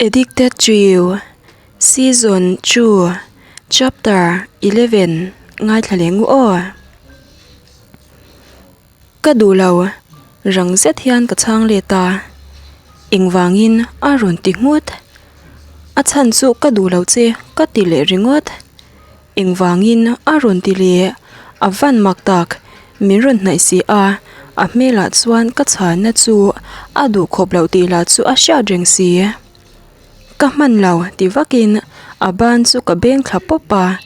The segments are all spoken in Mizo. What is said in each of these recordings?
Addicted to You, Season 2, Chapter 11 ngaithla leh ngu aw. Ka duh lo, rang zet hian ka chhang let a, engvangin a rawn ti nghut. A chhan chu ka duh lo che ka ti leh ringawt. Engvangin a rawn ti leh, a van mak tak, min rawn hnaih si a, a hmelah chuan ka chhanna chu a duh khawp loh tih lah chu a hriat reng si. Ka hman lo ti vakin a ban chu ka beng thla pawp a,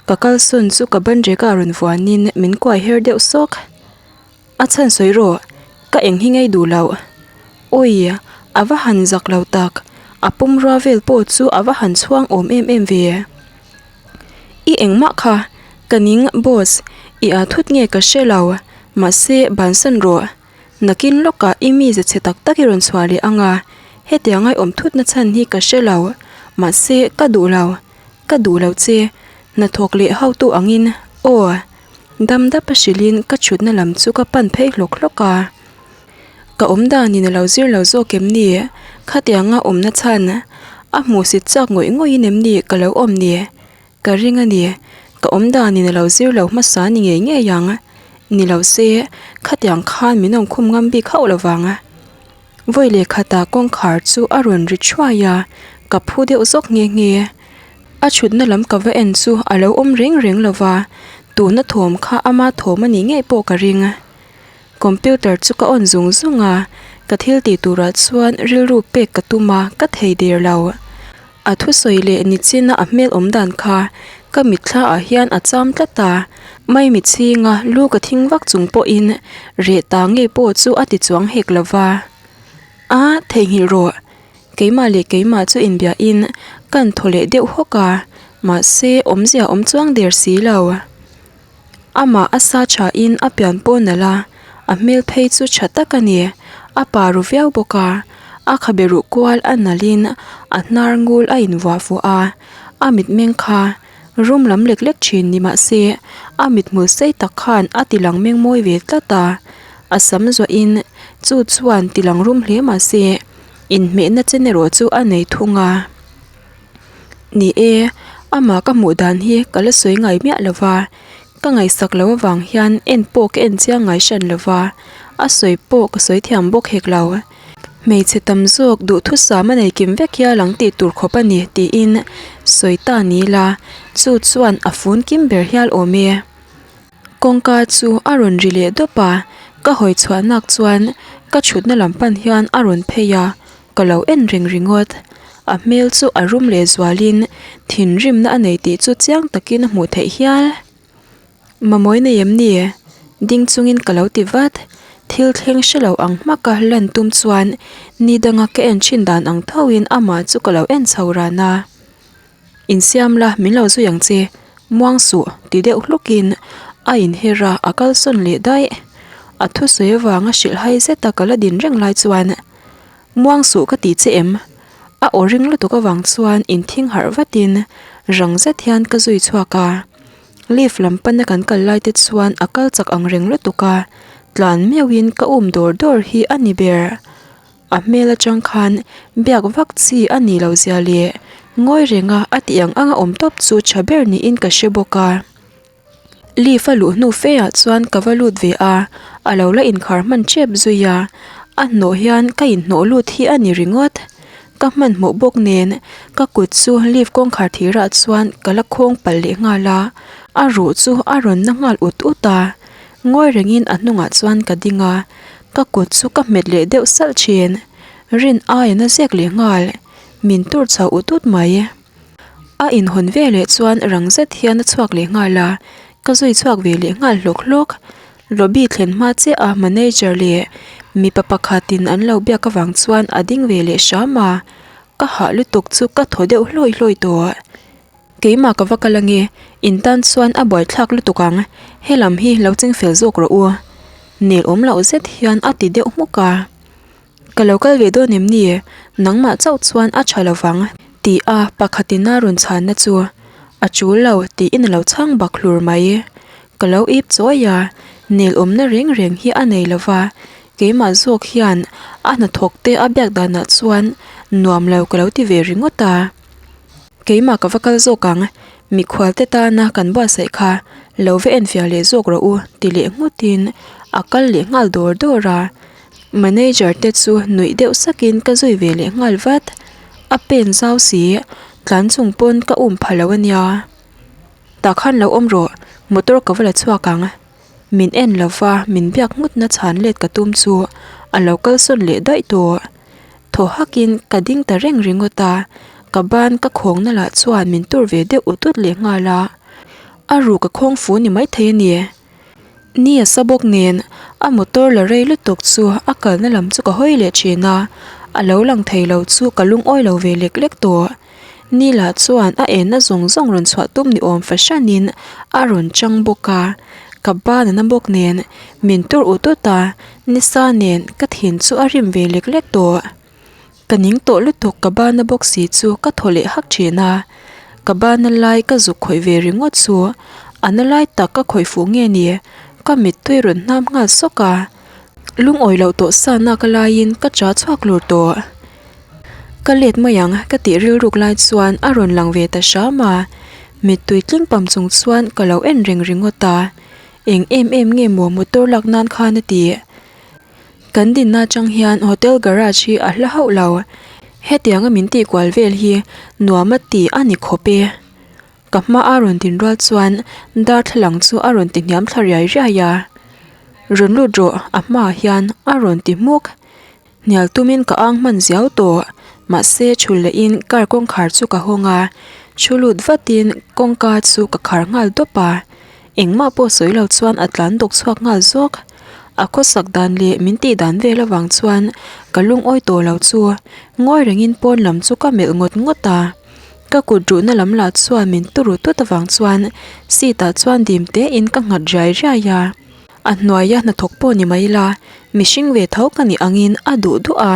ka kalsawn chu ka ban reka rawn vuanin min kuai her deuh sawk. A chhan sawi rawh, ka eng hi ngei duh loh. Awi, a va han zak lo tak, a pumrua vel pawh chu a va han chhuang awm em em ve. I engmah kha, ka ning boss, i aa thut nge ka hre lo, mahse bansan rawh. Nakin lawkah i mize chhe tak tak i rawn chhuah leh ang a, hetiang ai awm thutna chhan hi ka hre lo, mahse ka duh lo, ka duh lo che, hnathawk leh hotu angin, aw. Dam dap a hrilhin ka thutna lam chu ka pan phei hlawk hlawk a. Ka awm danin a lo zir lo zawk em ni? Khatianga awmna chhan a hmuhsit chak ngawih ngawih in em ni ka lo awm ni? Ka ring a ni, ka awm danin a lo zir lo hmasa ni ngei ngei ang. Ni lo se, khatiang khan min awm khum ngam bik hauh lo vang. Vawi leh khatah kawngkhar chu a rawn ri thuai a, ka phu deuh zawk nghe nghe. A chhutna lam ka va en chu a lo awm reng reng lo va, tuna thawm kha ama thawm a nih ngei pawh ka ring. Computer chu ka on zung zung a, ka thil tih turah chuan rilru pek ka tum a, ka thei der lo. A thusawi leh nichina a hmel awm dan kha ka mitthla ah hian a cham tlat a, maimi chhinga lu ka thing vak chung pawhin reh ta ngei pawh chu a ti chuang hek lo va. A, theihnghilh rawh. Keimah leh keimah chu inbiahin kan thaw leh deuh hawk a, mahse awmzia awm chuang der si lo. Amah a sa thain a pian pawh nalh a, a hmel phei chu tha tak a ni. A pa ru viau bawk a, a khabe ruh kual a nalhin a hnar ngul a invuah fuh a, a mitmeng kha rum lam lek lek thin ni mah se a mithmul sei tak khan a ti lang meng mawi ve tlat a, a sam zuahin chu chuan ti lang rum hle mah se inhmehna chen erawh chu a nei thung a. Ni e, amah ka hmuh dan hi ka la sawi ngai miah lo va, ka ngaihsak loh avang hian en pawh ka en chiang ngai hran lo va, a sawi pawh ka sawi thiam bawk hek lo. Hmeichhe tam zawk duhthusam a nei kim vek hial ang tih tur khawp a ni tiin sawi ta ni la, chu chuan a fun kim ber hial awm e. Kawngka chu a rawn ri leh dawp a, ka hawi chhuah nak chuan ka thutna lam pan hian a rawn phei a, Ka lo en reng ringawt. A hmel chu a rum leh zualin thinrimna a nei tih chu chiang takin a hmuh theih hial. Mamawi nei em ni? Ding chungin ka lo ti vat. Thil thleng hre lo ang hmaka lan tum chuan ni danga ka en thin dan ang thoin amah chu ka lo en chho ran a. Insiam la min lo zui ang che, muang suh ti deuh hlukin a inher a, a kalsawn leh daih. A thusawi avanga hrilhhai zeta ka la din reng lai chuan Muang suh ka ti che em? A aw ring lutuk avang chuan inthing harh vatin rang zet hian ka zui chhuak a. Lift lam pana kan kal lai te chuan a kal chak ang reng lutuk a, tlan meuhin ka um dawr dawr hi a ni ber. A hmel atang khan biak vak chi a ni lo zia leh ngawi renga a tih ang anga awm tawp chu tha ber niin ka hre bawk a. Leaf a luh hnu fe ah chuan ka va lut ve a, a lo la inkhar hman tep zui a, a hnawh hian ka inhnawh lut hi a ni ringawt. Ka hmanhmawh bawk nen ka kut chu leaf kawngkhar thirah chuan ka la khawng palh leh nghal a, a ruh chu a rawn na nghal ut ut a, ngawi rengin a hnungah chuan ka ding a, ka kut chu ka hmet leh deuh salh thin, rin aia na zek leh nghal, min tur chho ut ut mai. A inhawn ve leh chuan rang zet hian a chhuak leh nghal a, ka zui chhuak ve leh nghal hlawk hlawk. Lobby thlen hma chiah a manager leh mipa pakhatin an lo biak avang chuan a ding ve leh hram a, ka hah lutuk chu ka thaw deuh hlawi hlawi tawh. Keimah ka va kal ange, in tan chuan a buaithlak lutuk ang, helam hi lo ching fel zawk rawh u. Nel awm loh zet hian a ti deuh hmuk a. Ka lo kal ve dawn em ni? Nangmah chauh chuan a tha lo vang, ti a pakhatin a rawn chhanna chu a tul lo tiin a lo chhang bak hlur mai. Ka lo ip chawi a, nel awmna reng reng hi a nei lo va. Keimah zawk hian a hnathawk te a biak danah chuan nuam lo ka lo ti ve ringawt a. Keimah ka va kal zawk ang, mikhual te tana kan buatsaih kha lo va enfiah leh zawk rawh u ti leh nghutin a kal leh nghal dawr dawr a. Manager te chu nuih deuh sakin ka zui ve leh nghal vat. A pen zau si, tlan chung pawn ka um pha lo a nia. Tah khan lo awm rawh, motor ka va la chhuak ang. Min en lova min biak nghutna chhan let ka tum chu a lo kalsawn leh daih tawh. Thaw hakin ka ding ta reng ringawt a, ka ban ka khawngna lah chuan min tur ve deuh ut ut leh nghal a. A ru ka khawng fu ni maithei a ni. Ni a sa bawk nen a motor la rei lutuk chu a kalna lam chu ka hawi leh thin a, a lo lang thei lo chu ka lungawi lo ve lek lek tawh. Ni lah chuan a enna zawng zawng rawn chhuah tum ni awm fahranin a rawn chang bawk a, ka ban a na bawk nen min tur ut ut a, nisa nen ka thin chu a rim ve lek lek tawh. Ka ning tawh lutuk ka bana bawk si chu ka thaw leh hak thin a, ka bana lai ka zuk khawih ve ringawt chu a na lai tak ka khawih fuh nge ni ka mittui rawn hnam nghal sawk a, lungawi loh tawh sa nak laiin ka cha chhuak lur tawh. Ka let mai ang ka tih rilruk lai chuan a rawn lang ve ta hram a, mittui tling pam chung chuan ka lo en reng ringawt a, eng em em nge maw motor lak nan khan a tih. Kan dinna atang hian hotel garage hi a hla hauh lo, hetianga min tih kual vel hi nuam a ti a ni khawp e. Ka hma a rawn din rual chuan darthlalang chu a rawn ti hniam thla riai riai a, Rawn lut rawh a hmaah hian a rawn ti hmuk. Hnial tumin ka ang hman ziau tawh, mahse chhul lehin car kawngkhar chu ka hawng a, thu lut vatin kawngka chu ka khar nghal dawp a, engmah pawh sawi lo chuan a tlan dawk chhuak nghal zawk. A khawsak dan leh min tih dan vel avang chuan ka lungawi tawh lo chu ngawi rengin pawn lam chu ka melh ngawt ngawt a, ka kut ruhna lam lah chuan min turu tut avang chuan seat ah chuan dim tein ka nghat riai riai a. A hnuaia hnathawk pawh ni mai ila, mihring ve tho ka nih angin a duh duh a,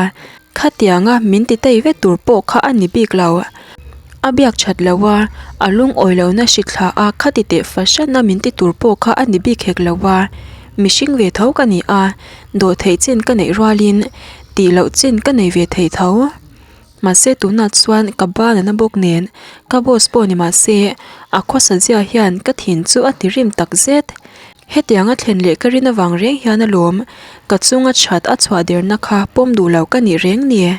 khatianga min ti tei vek tur pawh kha a ni bik lo. A biak that lo a, a lungawi lohna hri thla a khati teh fahran a min ti tur pawh kha a ni bik hek lo a, mihring ve tho ka ni a, dawhtheih chin ka neih rualin tih loh chin ka nei ve thei tho. Mahse tunah chuan ka ban a na bawk nen ka boss pawh ni mahse a khawsa zia hian ka thin chu a ti rim tak zet. Hetiang a thlen leh ka rin avang reng hian alawm ka chunga that a chhuah derna kha pawm duh lo ka nih reng ni.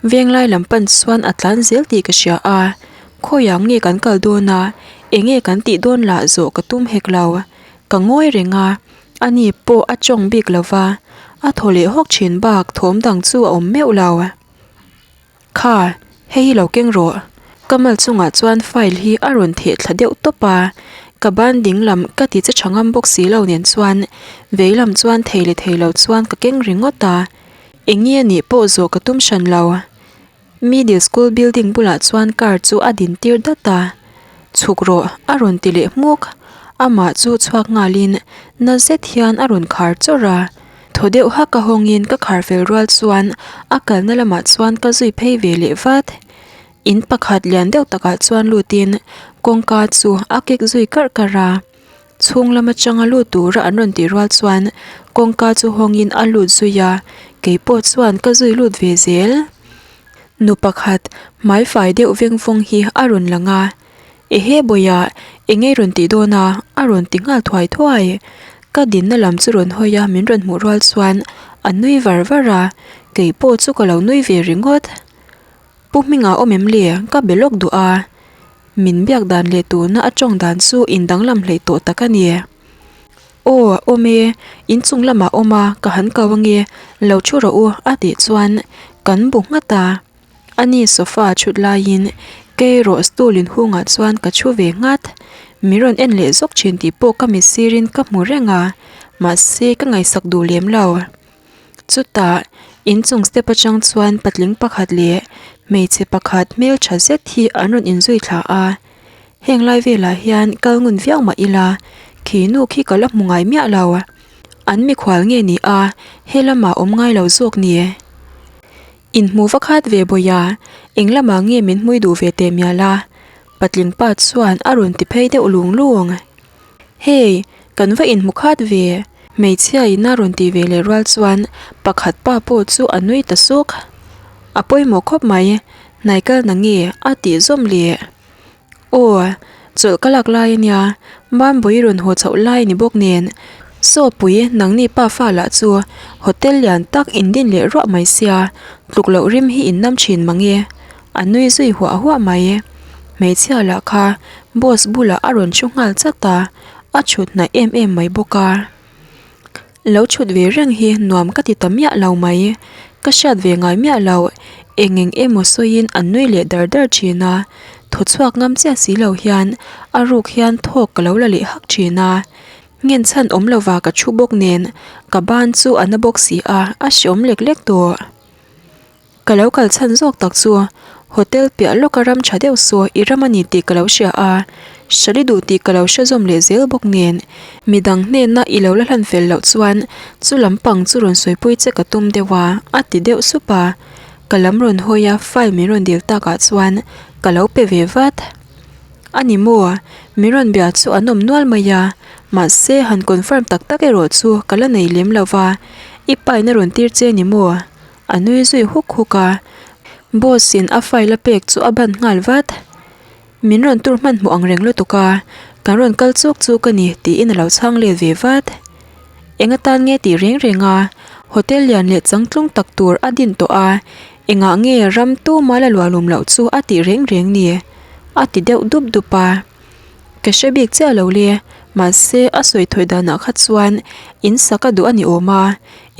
Venglai lam pan chuan a tlan zel tih ka hria a, khawiah nge kan kal dawn a, enge kan tih dawn lah zawh ka tum hek lo. Ka ngawi reng a, ani pawh a tawng bik lo va, a thaw leh hawk thin bak thawm dang chu a awm meuh lo. Kha, hei hi lo keng rawh. Ka mal chungah chuan file hi a rawn theh thla deuh tawp a, ka ban ding lam ka ti che tha ngam bawk si lo nen chuan vei lam chuan thei leh thei lo chuan ka keng ringawt a, eng nge nih pawh zawh ka tum hran lo. Middle school building bulah chuan car chu a din tir dat a, chhuk rawh a rawn ti leh hmuk, amah chu chhuak nghalin na zet hian a rawn khar chawrh a. Thaw deuh hak a hawngin ka khar fel rual chuan a kalna lamah chuan ka zui phei ve leh vat. In pakhat lian deuh takah chuan lutin kawngka chu a kek zui karh karh a. Chhung lam atanga lut tura an rawn tih rual chuan kawngka chu hawngin a lut zui a, keipawh chuan ka zui lut ve zel. Nu pakhat hmaifai deuh veng vawng hi a rawn lang a. Ehe Bawiha, eng nge i rawn tih dawn a? a rawn ti nghal thuai thuai. Ka dinna lam chu rawn hawi a, min rawn hmuh rual chuan a nui var var a, kei pawh chu ka lo nui ve ringawt. Pu Hminga awm em le? Ka be lawk duh a. Min biak dan leh tuna a tawng dan chu indanglam hleih tawh tak a ni. Aw, awm e, inchung lamah awm a, ka han kau ange, lo thu rawh u a tih chuan kan bu nghat a. A ni sofa a thut laiin kei erawh stool inhungah chuan ka thu ve nghat. Min rawn en leh zawk thin tih pawh ka misirin ka hmu reng a, mahse ka ngaihsak duh lem lo. Chutah inchung step atang chuan patling pakhat leh hmeichhe pakhat hmeltha zet hi an rawn inzui thla a. Heng lai velah hian kal ngun viau mah ila khi nu khi ka la hmu ngai miah lo. An mikhual nge ni a, he lamah awm ngai lo zawk ni. Inhmuh va khat ve bawi a, eng lamah nge min hmui duh ve teh mial a? Patling pa chuan a rawn ti phei deuh lung lung. Hei, kan va inhmu khat ve. Hmeichhia in a rawn tih ve leh rual chuan pakhat pa pawh chu a nui ta suk. A pawimawh khawp mai, hnai kal na nge a tih zawm leh. Aw, chawlh ka lak lai ania, Bambui rawn haw chhoh lai ni bawk nen. Saw pui nangni pa fa lah chu hotel lian tak in din leh ruah mai sia, tluk loh rim hi in nam thin mang e. A nui zui huah huah mai. Hmeichhia lah kha boss bulah a rawn thu nghal chat a, a chhut hnaih em em mai bawk a. Lo chhut ve reng hi nuam ka ti ta miah lo mai. Ka hriat ve ngai miah lo, eng eng emaw sawiin an nui leh dar dar thin a, thaw chhuak ngam chiah si lo hian a ruk hian thawk ka lo la leh hak thin a. Ngen chhan awm lova ka thu bawk nen ka ban chu a na bawk si a, a hreawm lek lek tawh. Ka lo kal chhan zawk tak chu hotel piah lawka ram tha deuh saw i ram a ni tih ka lo hria a, Shali duh tih ka lo hre zawm leh zel bawk nen midang hnena i lo la hlan fel loh chuan chu lampang chu rawn sawipui che ka tum deuh a, a ti deuh sup a. Ka lam rawn hawi a file min rawn dil takah chuan ka lo pe ve vat. A ni maw? Min rawn bia chu an awm nual mai a, mahse han confirm tak tak erawh chu ka la nei lem lo va, i pa in a rawn tir che ni maw? A nui zui huk huk a, boss in a file a pek chu a ban nghal vat. Min rawn tur hmanhmawh ang reng lutuk a, kan rawn kal chuk chuk a ni tiin a lo chhang let ve vat. Eng atan nge tih reng reng a, hotel lian leh changtlung tak tur a din tawh a, engah nge ram tuma la luahlum loh chu a tih reng reng ni? A ti deuh dup dup a. Ka hre bik chiah lo le, mahse a sawi thawi danah kha chuan in sak a duh a ni awm a,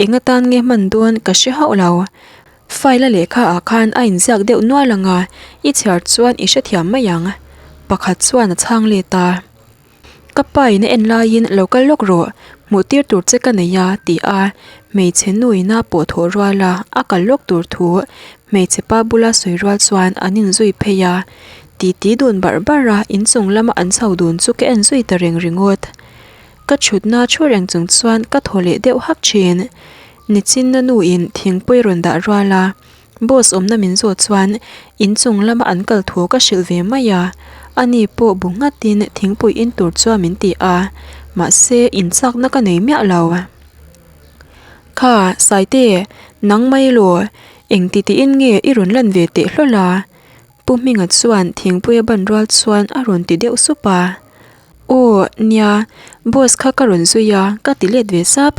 eng atan nge hman dawn ka hre hauh lo. File a lehkha ah khan a inziak deuh nual ang a, i chhiar chuan i hrethiam mai ang. Pakhat chuan a chhang let a. Ka pa in a en laiin lo kal lawk rawh, hmuh tir tur che ka nei a ti a, hmeichhe nu ina pawh thawh rual a, a kal lawk tur thu hmeichhe pa bula sawi rual chuan an inzui phei a. Titi dun barh barh a inchung lama an chho dun chu ka en zui ta reng ringawt. Ka thutna thu reng chung chuan ka thaw leh deuh hak thin. Nichinna nu in thingpui rawn dah rual a, boss awmna min zawh chuan inchung lama an kal thu ka hrilh ve mai a, ani pawh bu nghatin thingpui in tur chuan min ti a, mahse inchakna ka nei miah lo. Kha, Saite, nang mai law, eng titiin nge i rawn lan ve teh hlawl a? Pu Hminga chuan thingpui a ban rual chuan a rawn ti deuh sup a. Aw, nia, boss kha ka rawn zui a, ka ti let ve sap.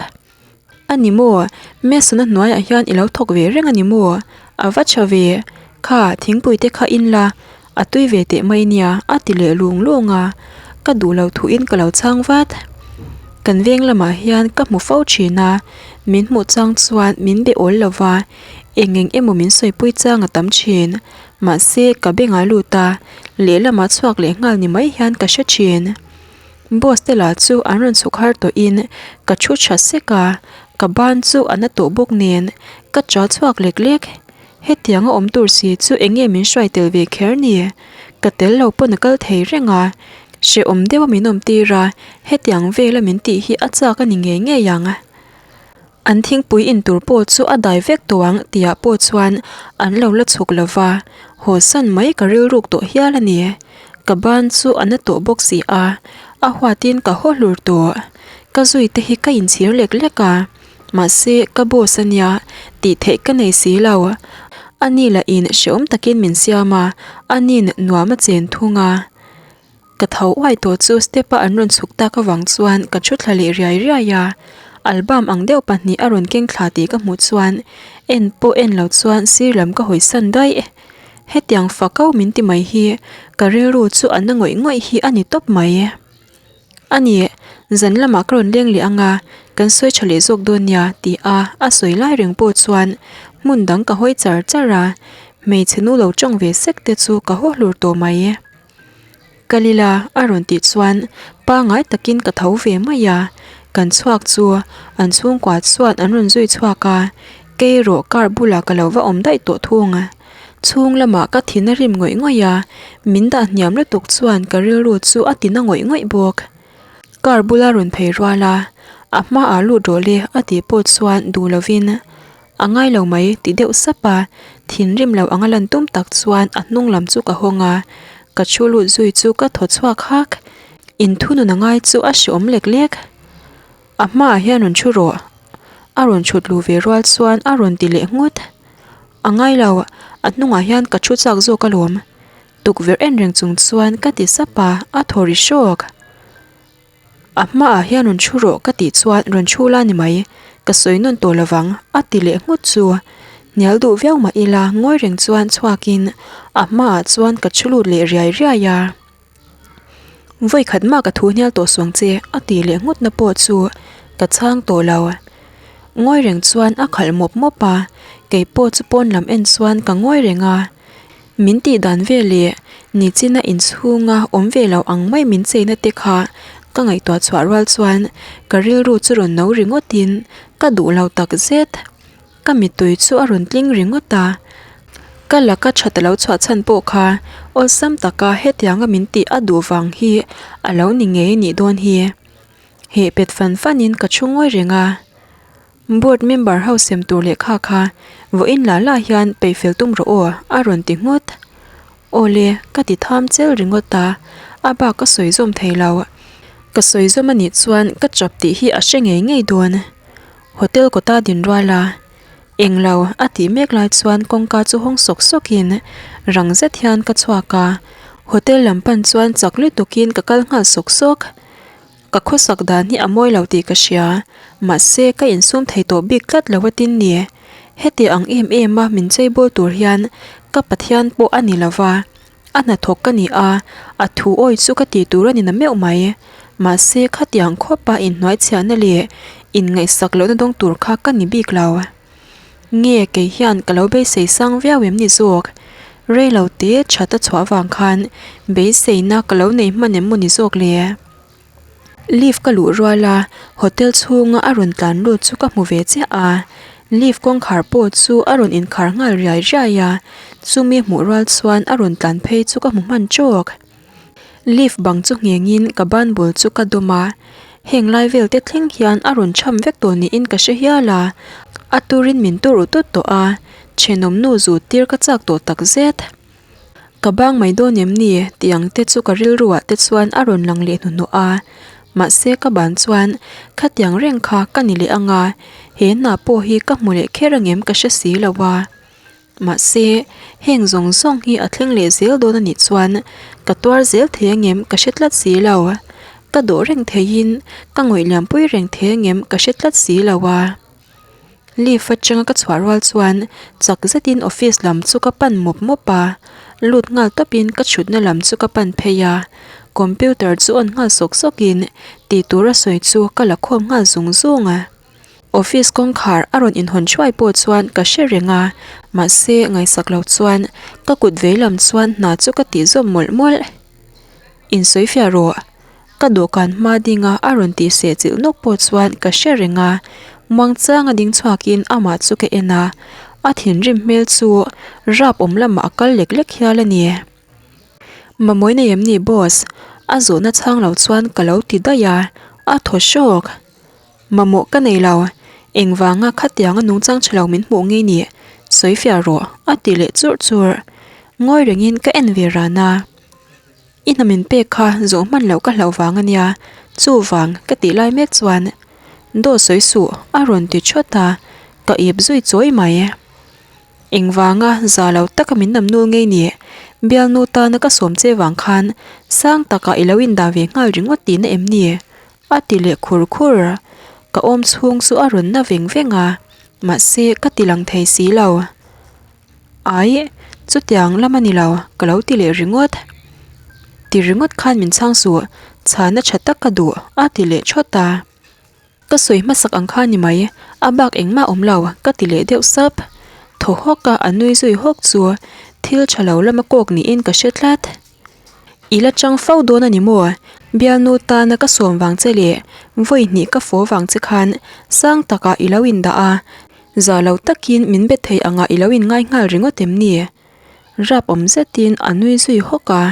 A ni maw, Mason-a hnuaiah hian i lo thawk ve reng a ni maw? A va tha ve. Kha, thingpui te kha in la, a tui ve teh mai nia, a ti leh lung lung a. Ka duh lo thuin ka lo chhang vat. Kan veng lamah hian ka hmu fo thin a, min hmuh chang chuan min be awl lo va, eng eng emaw min sawipui chang a tam thin. Mahse, ka bengah lut a, lehlamah chhuak leh nghal ni mai hian ka hre thin. Boss te lah chu an rawn chhuk har tawhin ka thu tha sek a, ka ban chu a na tawh bawk nen ka cha chhuak lek lek. Hetiang a awm tur si chu eng nge min hruai tel ve kher ni? Ka tel lo pawn a kal thei reng a, hrehawm deuh a min awm tir a, hetiang vela min tih hi a chak a ni ngei ngei ang. An thingpui in tur pawh chu a dai vek tawh ang tihah pawh chuan an lo la chhuk lo va, haw san mai ka rilruk tawh hial a ni. Ka ban chu a na tawh bawk si a, a huatin ka haw hlur tawh. Ka zui te hi ka inchhir lek lek a, mahse ka boss a nia tih theih ka nei si lo. Ani lahin hrehawm takin min siam a, anin nuam a chen thung a. Ka tho uai tawh chu step a an rawn chhuk tak avang chuan ka thu thla leh riai riai a, album ang deuh pahnih a rawn keng thla tih ka hmuh chuan en pawh en lo chuan sir lam ka hawi san daih. Hetiang fak au min ti mai hi ka rilru chu a na ngawih ngawih hi a ni tawp mai. A ni, zan lamah ka rawn leng leh ang a, kan sawi tha leh zawk dawn nia ti a a sawi lai reng pawh chuan hmun dang ka hawi char char a, hmeichhe nu lo tawng ve sek te chu ka haw hlur tawh mai. Kalila a rawn tih chuan pangai takin ka tho ve mai a, kan chhuak chu an chhungkua chuan an rawn zui chhuak a, kei erawh car bulah ka lo va awm daih tawh thung. Chhung lamah ka thin a rim ngawih ngawih a, min dah hniam lutuk chuan ka rilru chu a tina ngawih ngawih bawk. Car bula rawn phei rual a, a hmaah lut rawh le a tih pawh chuan duh lovin A ngai lo mai ti deuh sap a, thinrim lo anga lan tum tak chuan a hnung lam chu ka hawng a, ka thu lut zui chu ka thaw chhuak hak. Inthunun a ngai chu a hreawm lek lek. A hmaah hian rawn thu rawh. A rawn thut luh ve rual chuan a rawn ti leh nghut. A ngai lo, a hnungah hian ka thu chak zawk alawm. Tukverh en reng chung chuan ka ti sap a, a thaw ri hrawk. A hmaah hian rawn thu rawh ka tih chuan rawn thu la ni mai, ka sawi nawn tawh lovang a ti leh nghut chu. Hnial duh viau mah ila ngawi reng chuan chhuakin a hmaah chuan ka thu lut leh riai riai a. Vawi khat mah ka thu hnial tawh suang che a ti leh nghut na pawh chu ka chhang tawh lo. Ngawi reng chuan a khalh mawp mawp a, kei pawh chu pawn lam en chuan ka ngawi reng a. Min tih dan ve leh nichina inchhunga awm ve lo ang mai min cheina te kha ka ngaihtuah chhuah rual chuan ka rilru chu rawn no ringawtin ka duh lo tak zet. Ka mittui chu a rawn tling ringawt a, ka laka that a lo chhuah chhan pawh kha awlsam taka hetianga min tih a duh vang hi a lo ni ngei nih dawn hi. Heh pet fan fanin ka thu ngawi reng a. Board member ho sem tur lehkha kha vawiin lah lah hian peih fel tum rawh aw a rawn ti nghut. Awle, ka ti tham chel ringawt a, a bak ka sawi zawm thei lo. Ka sawi zawm a nih chuan ka chap tih hi a hre ngei ngei dawn. Hotel kawta din rual a, englo a tih mek lai chuan kawngka chu hawng sawk sawkin rang zet hian ka chhuak a, hotel lam pan chuan chak lutukin ka kal nghal sawk sawk. Ka khawsak dan hi a mawi lo tih ka hria, mahse ka insum thei tawh bik tlat lo a tin ni. Heti ang em em a min cheibawl tur hian ka Pathian pawh a ni lo va, a hnathawk ka ni a, a thu awi chu ka ti tur a ni na meuh mai. Mahse khatiang khawpa inhnuaichhiahna leh inngaihsak lohna dawng tur kha ka ni bik lo. Nge kei hian ka lo beisei sang viau em ni zawk? Rei lo te that a chhuah vang khan beiseina ka lo nei hman em maw ni zawk le? Lift ka luh rual a, hotel chhunga a rawn tlan lut chu ka hmu ve chiah a. Lift kawngkhar pawh chu a rawn inkhar nghal riai riai a, chumi hmuh rual chuan a rawn tlan phei chu ka hmu hman tawk. Lift bang chu nghengin ka ban bul chu ka dawm a, heng lai vel te thleng hian a rawn cham vek tawh niin ka hre hial a, a turin min tur u tut tawh a, thenawm nu zut tir ka chak tawh tak zet. Ka bang mai dawn em ni tih ang te chu ka rilru ah te chuan a rawn lang leh hnuhnawh a, mahse ka ban chuan khatiang reng kha ka ni leh ang a, he hna pawh hi ka hmu leh kher angem ka hre si lo a. Mahse, heng zawng zawng hi a thleng leh zel dawn a nih chuan ka tuar zel thei angem ka hre tlat si lo. Ka dawh reng theiin ka ngawih liampui reng thei angem ka hre tlat si lo a. Lift atanga ka chhuah rual chuan chak zetin office lam chu ka pan mawp mawp a, lut nghal tawpin ka chhutna lam chu ka pan phei a. Computer chu on nghal sawk sawkin tih tur a sawi chu ka la khawm nghal zung zung a. Office kawngkhar a rawn inhawn thuai pawh chuan ka hre reng a, mahse ngaihsak lo chuan ka kut vei lam chuan hna chu ka tih zawm mawlh mawlh. Insawi fiah rawh, ka dawhkan hma dinga a rawn tih seh chilh nawk pawh chuan ka hre reng a, muangchanga ding chhuakin amah chu ka en a, a thinrim hmel chu rap awm lamah a kal lek lek hial a ni. Mamawih nei em ni boss? A zawhna chhang lo chuan ka lo ti daih a, a thaw hrawk. Mamawh ka nei lo, engvanga khatianga nungchang tha lo min hmuh ngei ni? Sawi fiah rawh, a ti leh churh churh. Ngawi rengin ka en ve ran a. I hna min pek kha zawh hman loh ka hlauh vang a nia, chuvang ka tih lai mek chuan Dawt sawi suh a rawn ti thawt a, ka ip zui chawi mai. Engvanga za lo taka min nam nul ngei ni? Bialnu tana ka sawm che vang khan sang takah i lo indah ve nghal ringawt tihna em ni? A ti leh khur khur. Ka awm chhung chu a rawn na veng veng a, mahse ka ti lang thei si lo. Ai, chutiang lam a ni lo, ka lo ti leh ringawt. Ti ringawt khan min chhang suh, chhana tha tak ka duh, a ti leh thawt a. Ka sawi hmasak ang kha ni mai, a bak engmah awm lo, ka ti leh deuh sap. Thaw hawk a a nui zui hawk chu thil tha lo lama kawk niin ka hre tlat. I la chang fo dawn a ni maw? Bialnu tana ka sawm vang che leh vawi hnih ka fo vang che khan sang takah i lo indah a, za lo takin min be thei angah i lo inngai nghal ringawt em ni? Rap awm zetin a nui zui hawk a.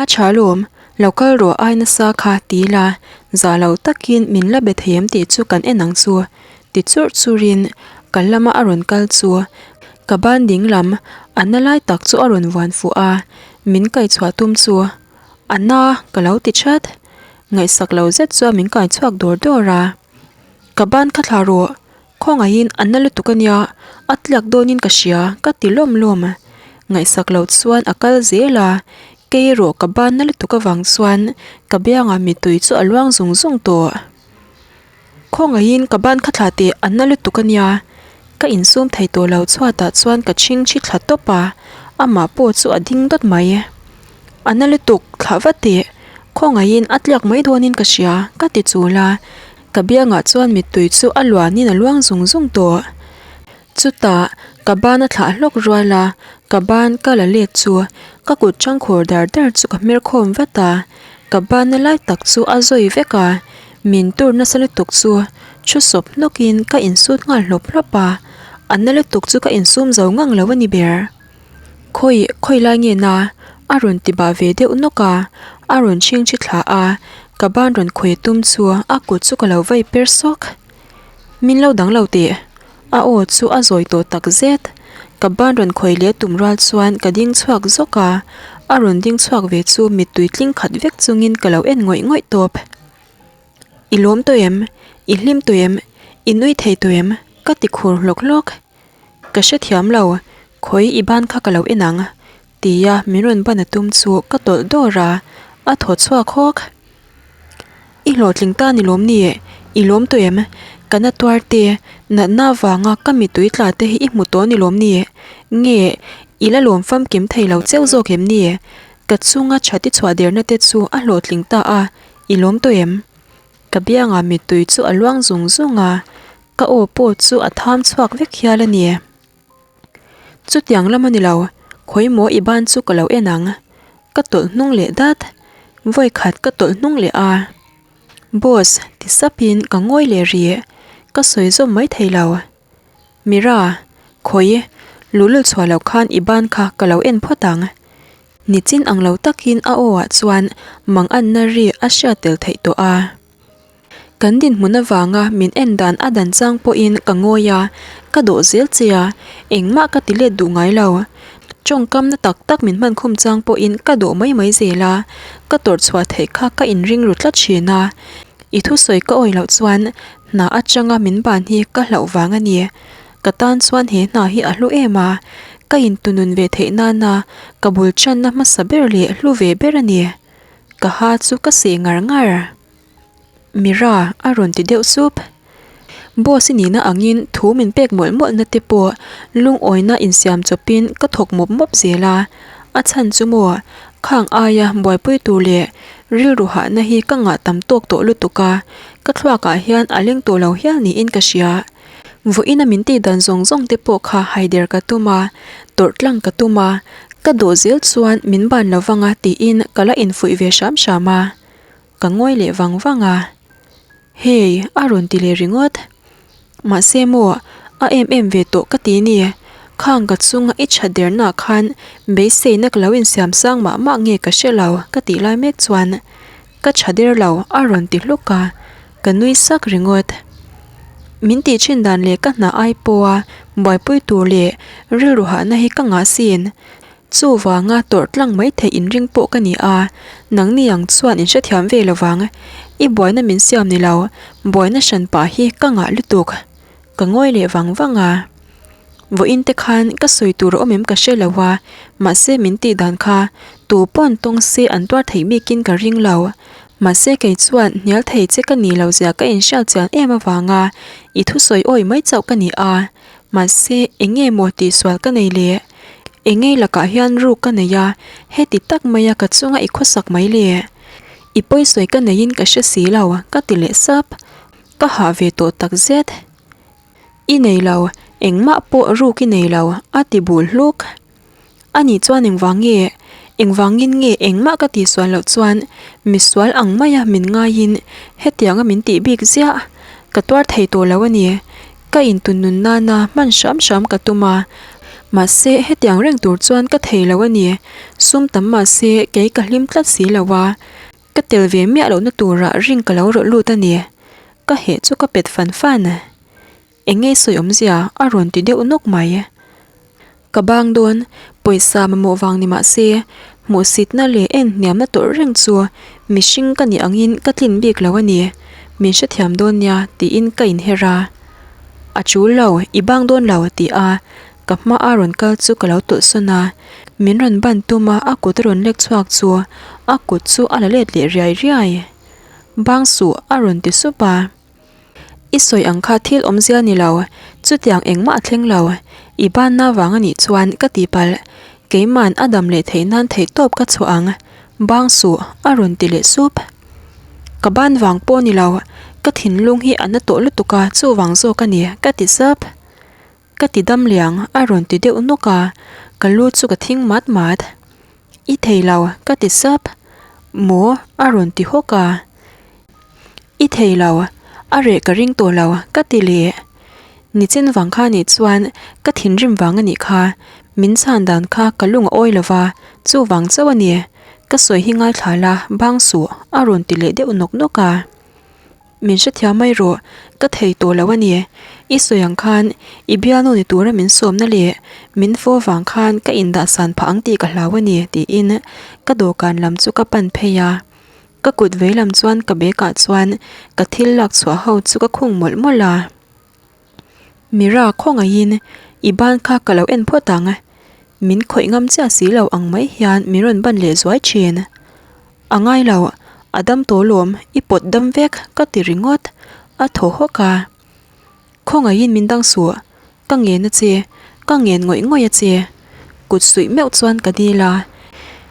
A tha lawm, lo kal rawh ai nasa kha ti la, za lo takin min la be thei em tih chu kan en ang chu, ti churh churhin ka lama a rawn kal chu ka ban ding lam a na lai tak chu a rawn vuan fuh a, min kaihchhuah tum chu a na ka lo ti that. Ngaihsak lo zet chuan min kai chhuak dawr dawr a. Ka ban kha thla rawh, khawngaihin a na lutuk a nia, a tliak dawnin ka hria ka ti lawm lawm. Ngaihsak lo chuan a kal zel a, kei erawh ka ban na lutuk avang chuan ka biangah mittui chu a luang zung zung tawh. Khawngaihin ka ban kha thla teh a na lutuk a nia, ka insum thei tawh lo chhuatah chuan ka chhing chhi thla tawp a, amah pawh chu a ding dawt mai. A na lutuk thlah vat teh, khawngaihin a tliak mai dawnin ka hria ka ti chul a, ka biangah chuan mittui chu a luanin a luang zung zung tawh. Chutah ka ban a thlah hlawk rual a, ka ban ka la let chu ka kut changkhur dar dar chu ka hmer khawm vat a, ka ban na lai tak chu a zawi vek a, min tur nasa lutuk chu thu sawp hnawkin ka insut nghal hlawp hlawp a, a na lutuk chu ka insum zo ngang lo a ni ber. Khawi khawi lai nge na? A rawn ti bah ve deuh nawk a, a rawn chhing chi thla a, ka ban rawn khawi tum chu a kut chu ka lo vai per sawk. Min lo dang lo teh. A aw chu a zawi tawh tak zet. Ka ban rawn khawi leh tum rual chuan ka ding chhuak zawk a, a rawn ding chhuak ve chu mittui tling khat vek chungin ka lo en ngawih ngawih tawp. I lawm tawh em? I hlim tawh em? I nui thei tawh em? Ka ti khur hlawk hlawk. Ka hrethiam lo, khawi i ban kha ka lo en ang, tia min rawn ban a tum chu ka tawlh dawr a, a thaw chhuak hawk. I hlawhtling ta ni lawm ni? I lawm tawh em? Ka na tuar te, natna avanga ka mittui tla te hi i hmu tawh ni lawm ni? Nge, i la lawm famkim thei lo cheu zawk em ni? Ka chunga chhati chhuah derna te chu a hlawhtling ta a, i lawm tawh em? Ka biangah mittui chu a luang zung zung a, ka aw pawh chu a tham chhuak vek hial a ni. Chutiang lam a ni lo, khawi maw i ban chu ka lo en ang. Ka tawlh hnung leh dat, vawi khat ka tawlh hnung leh a. Boss, ti sapin ka ngawi leh rih, ka sawi zawm mai thei lo. Mira, khawi, luhlul chhuah loh khan i ban kha ka lo en phawt ang. Nichin ang lo takin a aw ah chuan manganna ri a hriat tel theih tawh a. Kan dinhmun avanga min en dan a dan chang pawhin ka ngawi a, ka dawh zel che a, engmah ka ti let duh ngai lo. Tawngkamna tak tak min hman khum chang pawhin ka dawh mai mai zel a, ka tawrh chhuah theih kha ka inring ru tlat thin a. I thusawi ka awih loh chuan hna atanga min ban hi ka hlauh vang a ni. Ka tan chuan he hna hi a hlu em a, ka intunun ve theih nana ka bul channa hmasa ber leh hlu ve ber a ni. Ka ha chu ka seh ngar ngar. Mira a rawn ti deuh sup. Boss i nihna angin thu min pek mawlh mawlhna te pawh lungawina insiam chawpin ka thawk mawp mawp zel a. A chhan chu maw, khang aia buaipui tur leh rilru hahna hi ka ngah tam tawk tawh lutuk a, ka thluakah hian a leng tawh lo hial niin ka hria. Vawiina min tih dan zawng zawng te pawh kha haider ka tum a, tawrh tlang ka tum a, ka dawh zel chuan min ban lo vang a tiin ka la infuih ve hram hram a. Ka ngawi leh vang vang a, Hey, a rawn ti leh ringawt. Mahse maw, a em em ve tawh ka ti ni. Khang ka chunga i that dernaah khan beiseina ka lo insiam sang mah mah nge ka hre lo ka tih lai mek chuan ka tha der lo a rawn ti hluk a, ka nui sak ringawt. Min tih thin dan leh ka hna ai pawha buaipui tur leh rilru hahna hi ka ngah sin. Chuvanga tawrh tlang mai theih inring pawh ka ni a, nangni ang chuan in hrethiam ve lo vang. I buaina min siam ni lo, buaina hran pah hi ka ngah lutuk. Ka ngawi leh vang vang a. Vawiin te khan ka sawi tur a awm em ka hre lo a, mahse min tih dan kha tu pawn tawng se an tuar theih bikin ka ring lo. Mahse kei chuan hnial thei che ka ni lo zia ka inhriat chian em avanga i thusawi awi mai chauh ka ni a, mahse eng nge maw tihsual ka nei le? Engei lakah hian ruk ka nei a, heti tak maia ka chunga i khawsak mai le? I pawisawi ka neiin ka hre si lo, ka ti leh sap. Ka hah ve tawh tak zet. I nei lo, engmah pawh ruk i nei lo, a ti bul hluk. Ani chuan engvang nge? Engvangin nge engmah ka tihsual loh chuan misual ang maia min ngaiin hetianga min tih bik ziah? Ka tuar thei tawh lo a ni. Ka intunnun nana hman hram hram ka tum a, mahse hetiang reng tur chuan ka thei lo a ni. Sum tam mahse kei ka hlim tlat si lo a, ka tel ve miah lohna turah ring ka lo rawlh lut a ni. Ka heh chu ka pet fan fan. Eng nge sawi awmzia a rawn ti deuh nawk mai. Ka bang dawn, pawisa mamawh vang ni mahse, Hmuhsitna leh en hniamna tawrh reng chu mihring ka nih angin ka tlin bik lo a ni, min hrethiam dawn nia tiin ka inher a. A tul lo, i bang dawn lo ti a ka hma a rawn kal chu ka lo tawlh sawn a, min rawn ban tum a a kut a rawn lek chhuak chu a kut chu a la let leh riai riai. Bang suh a rawn ti sup a. I sawi ang kha thil awmzia ni lo, chutiang engmah a thleng lo. I banna vang a nih chuan ka tihpalh, keiman a dam leh theih nan theihtawp ka chhuah ang, bang suh a rawn ti leh sup. Ka ban vang pawh ni lo, ka thinlung hi a na tawh lutuk a chuvang zawk a ni ka ti sap. Ka ti dam liang a rawn ti deuh nawk a, ka lu chu ka thing mat mat. I thei lo ka ti sap. Maw a rawn ti hawk a. I thei lo, a reh ka ring tawh lo ka ti leh. Nichin vang kha nih chuan ka thinrim vang a nih kha, min chhan dan kha ka lung a awi lo va, chuvang chauh a ni. Ka sawi hi ngaithla la, bang suh a rawn ti leh deuh nawk nawk a. Min hrethiam mai rawh, ka thei tawh lo a ni. I sawi ang khan i bialnu ni tura min sawmna leh min fo vang khan ka indahsan phah ang tih ka hlau a ni tiin ka dawhkan lam chu ka pan phei a. Ka kut vei lam chuan ka bag ah chuan ka thil lak chhuah ho chu ka khung mawlh mawlh a. Mira khawngaihin i ban kha ka lo en phawt ang, min khawih ngam chiah si lo ang mai hian min rawn ban leh zuai thin. A ngai lo, a dam tawh lawm, i pawt dam vek ka ti ringawt, a thaw hawk a. Khawngaihin min dang suh, ka ngen a che, ka ngen ngawih ngawih a che. Kut suih meuh chuan ka dil a,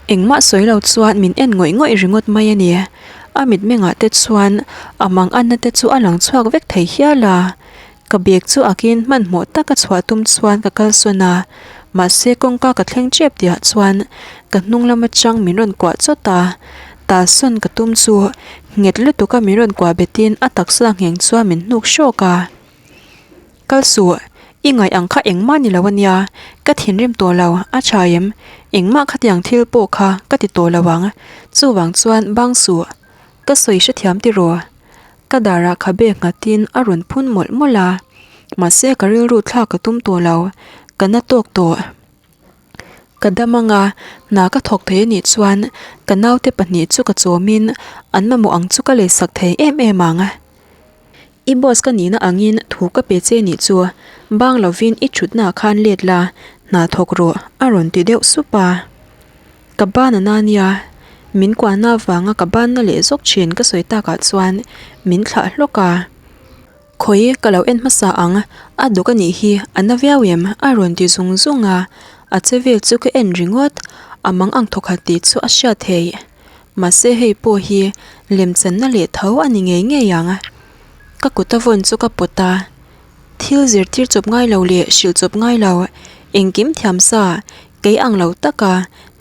engmah sawi lo chuan min en ngawih ngawih ringawt mai a ni. A mitmengah te chuan a mang anna te chu a lang chhuak vek thei hial a. Ka bag chu akin hmanhmawh taka chhuah tum chuan ka kalsawn a, mahse kawngka ka thleng tep tihah chuan ka hnung lam atang min rawn kuah chawt a, talsawn ka tum chu nghet lutuka min rawn kuah betin a taksa ngheng chuan min hnuk hrawk a. Kal suh, i ngaih ang kha engmah ni lo ania, ka thinrim tawh lo, a tha em? Engmah khatiang thil pawh kha ka ti tawh lo ang, chuvang chuan bang suh, ka sawi hrethiam tiraw? Ka darah khabe nghatin a rawn phun mawlh mawlh a, mahse ka rilru thlak ka tum tawh lo, ka na tawk tawh. Ka dam anga hna ka thawk thei anih chuan ka naute pahnih chu ka chawmin an mamawh ang chu ka leisak thei em em ang. I boss ka nihna angin thu ka pe che nih chu bang lovin i thutnaah khan let la, hna thawk rawh a rawn ti deuh sup a. Ka ban a na nia, min kuahna avanga ka banna leh zawk thin ka sawi takah chuan min thlah hlawk a. Khawi ka lo en hmasa ang, a dawk a nih hi, a na viau em? a rawn ti zung zung a, a che vel chu ka en ringawt, a mang ang thawkhat tih chu a hriat theih. Mahse hei pawh hi lemchanna leh tho a ni ngei ngei ang. Ka kut a vawn chu ka pawt a. Thil zirtir chawp ngai lo leh hrilh chawp ngai lo, engkim thiam sa, kei ang lo taka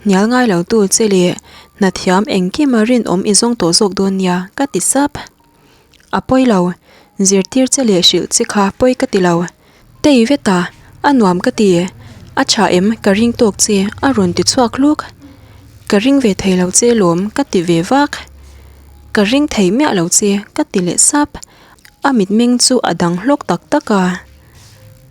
hnial ngai lo tu che leh hna thiam engkima rinawm i zawng tawh zawk dawn nia ka ti sap. A pawi lo, zirtir che leh hrilh che kha pawi ka ti lo. Tei vet a, a nuam ka ti. A tha em ka ring tawk che a rawn ti chhuak hluk. Ka ring ve thei lo che lawm ka ti ve vak. Ka ring thei miah lo che ka ti leh sap. A mitmeng chu a dang hlawk tak tak a.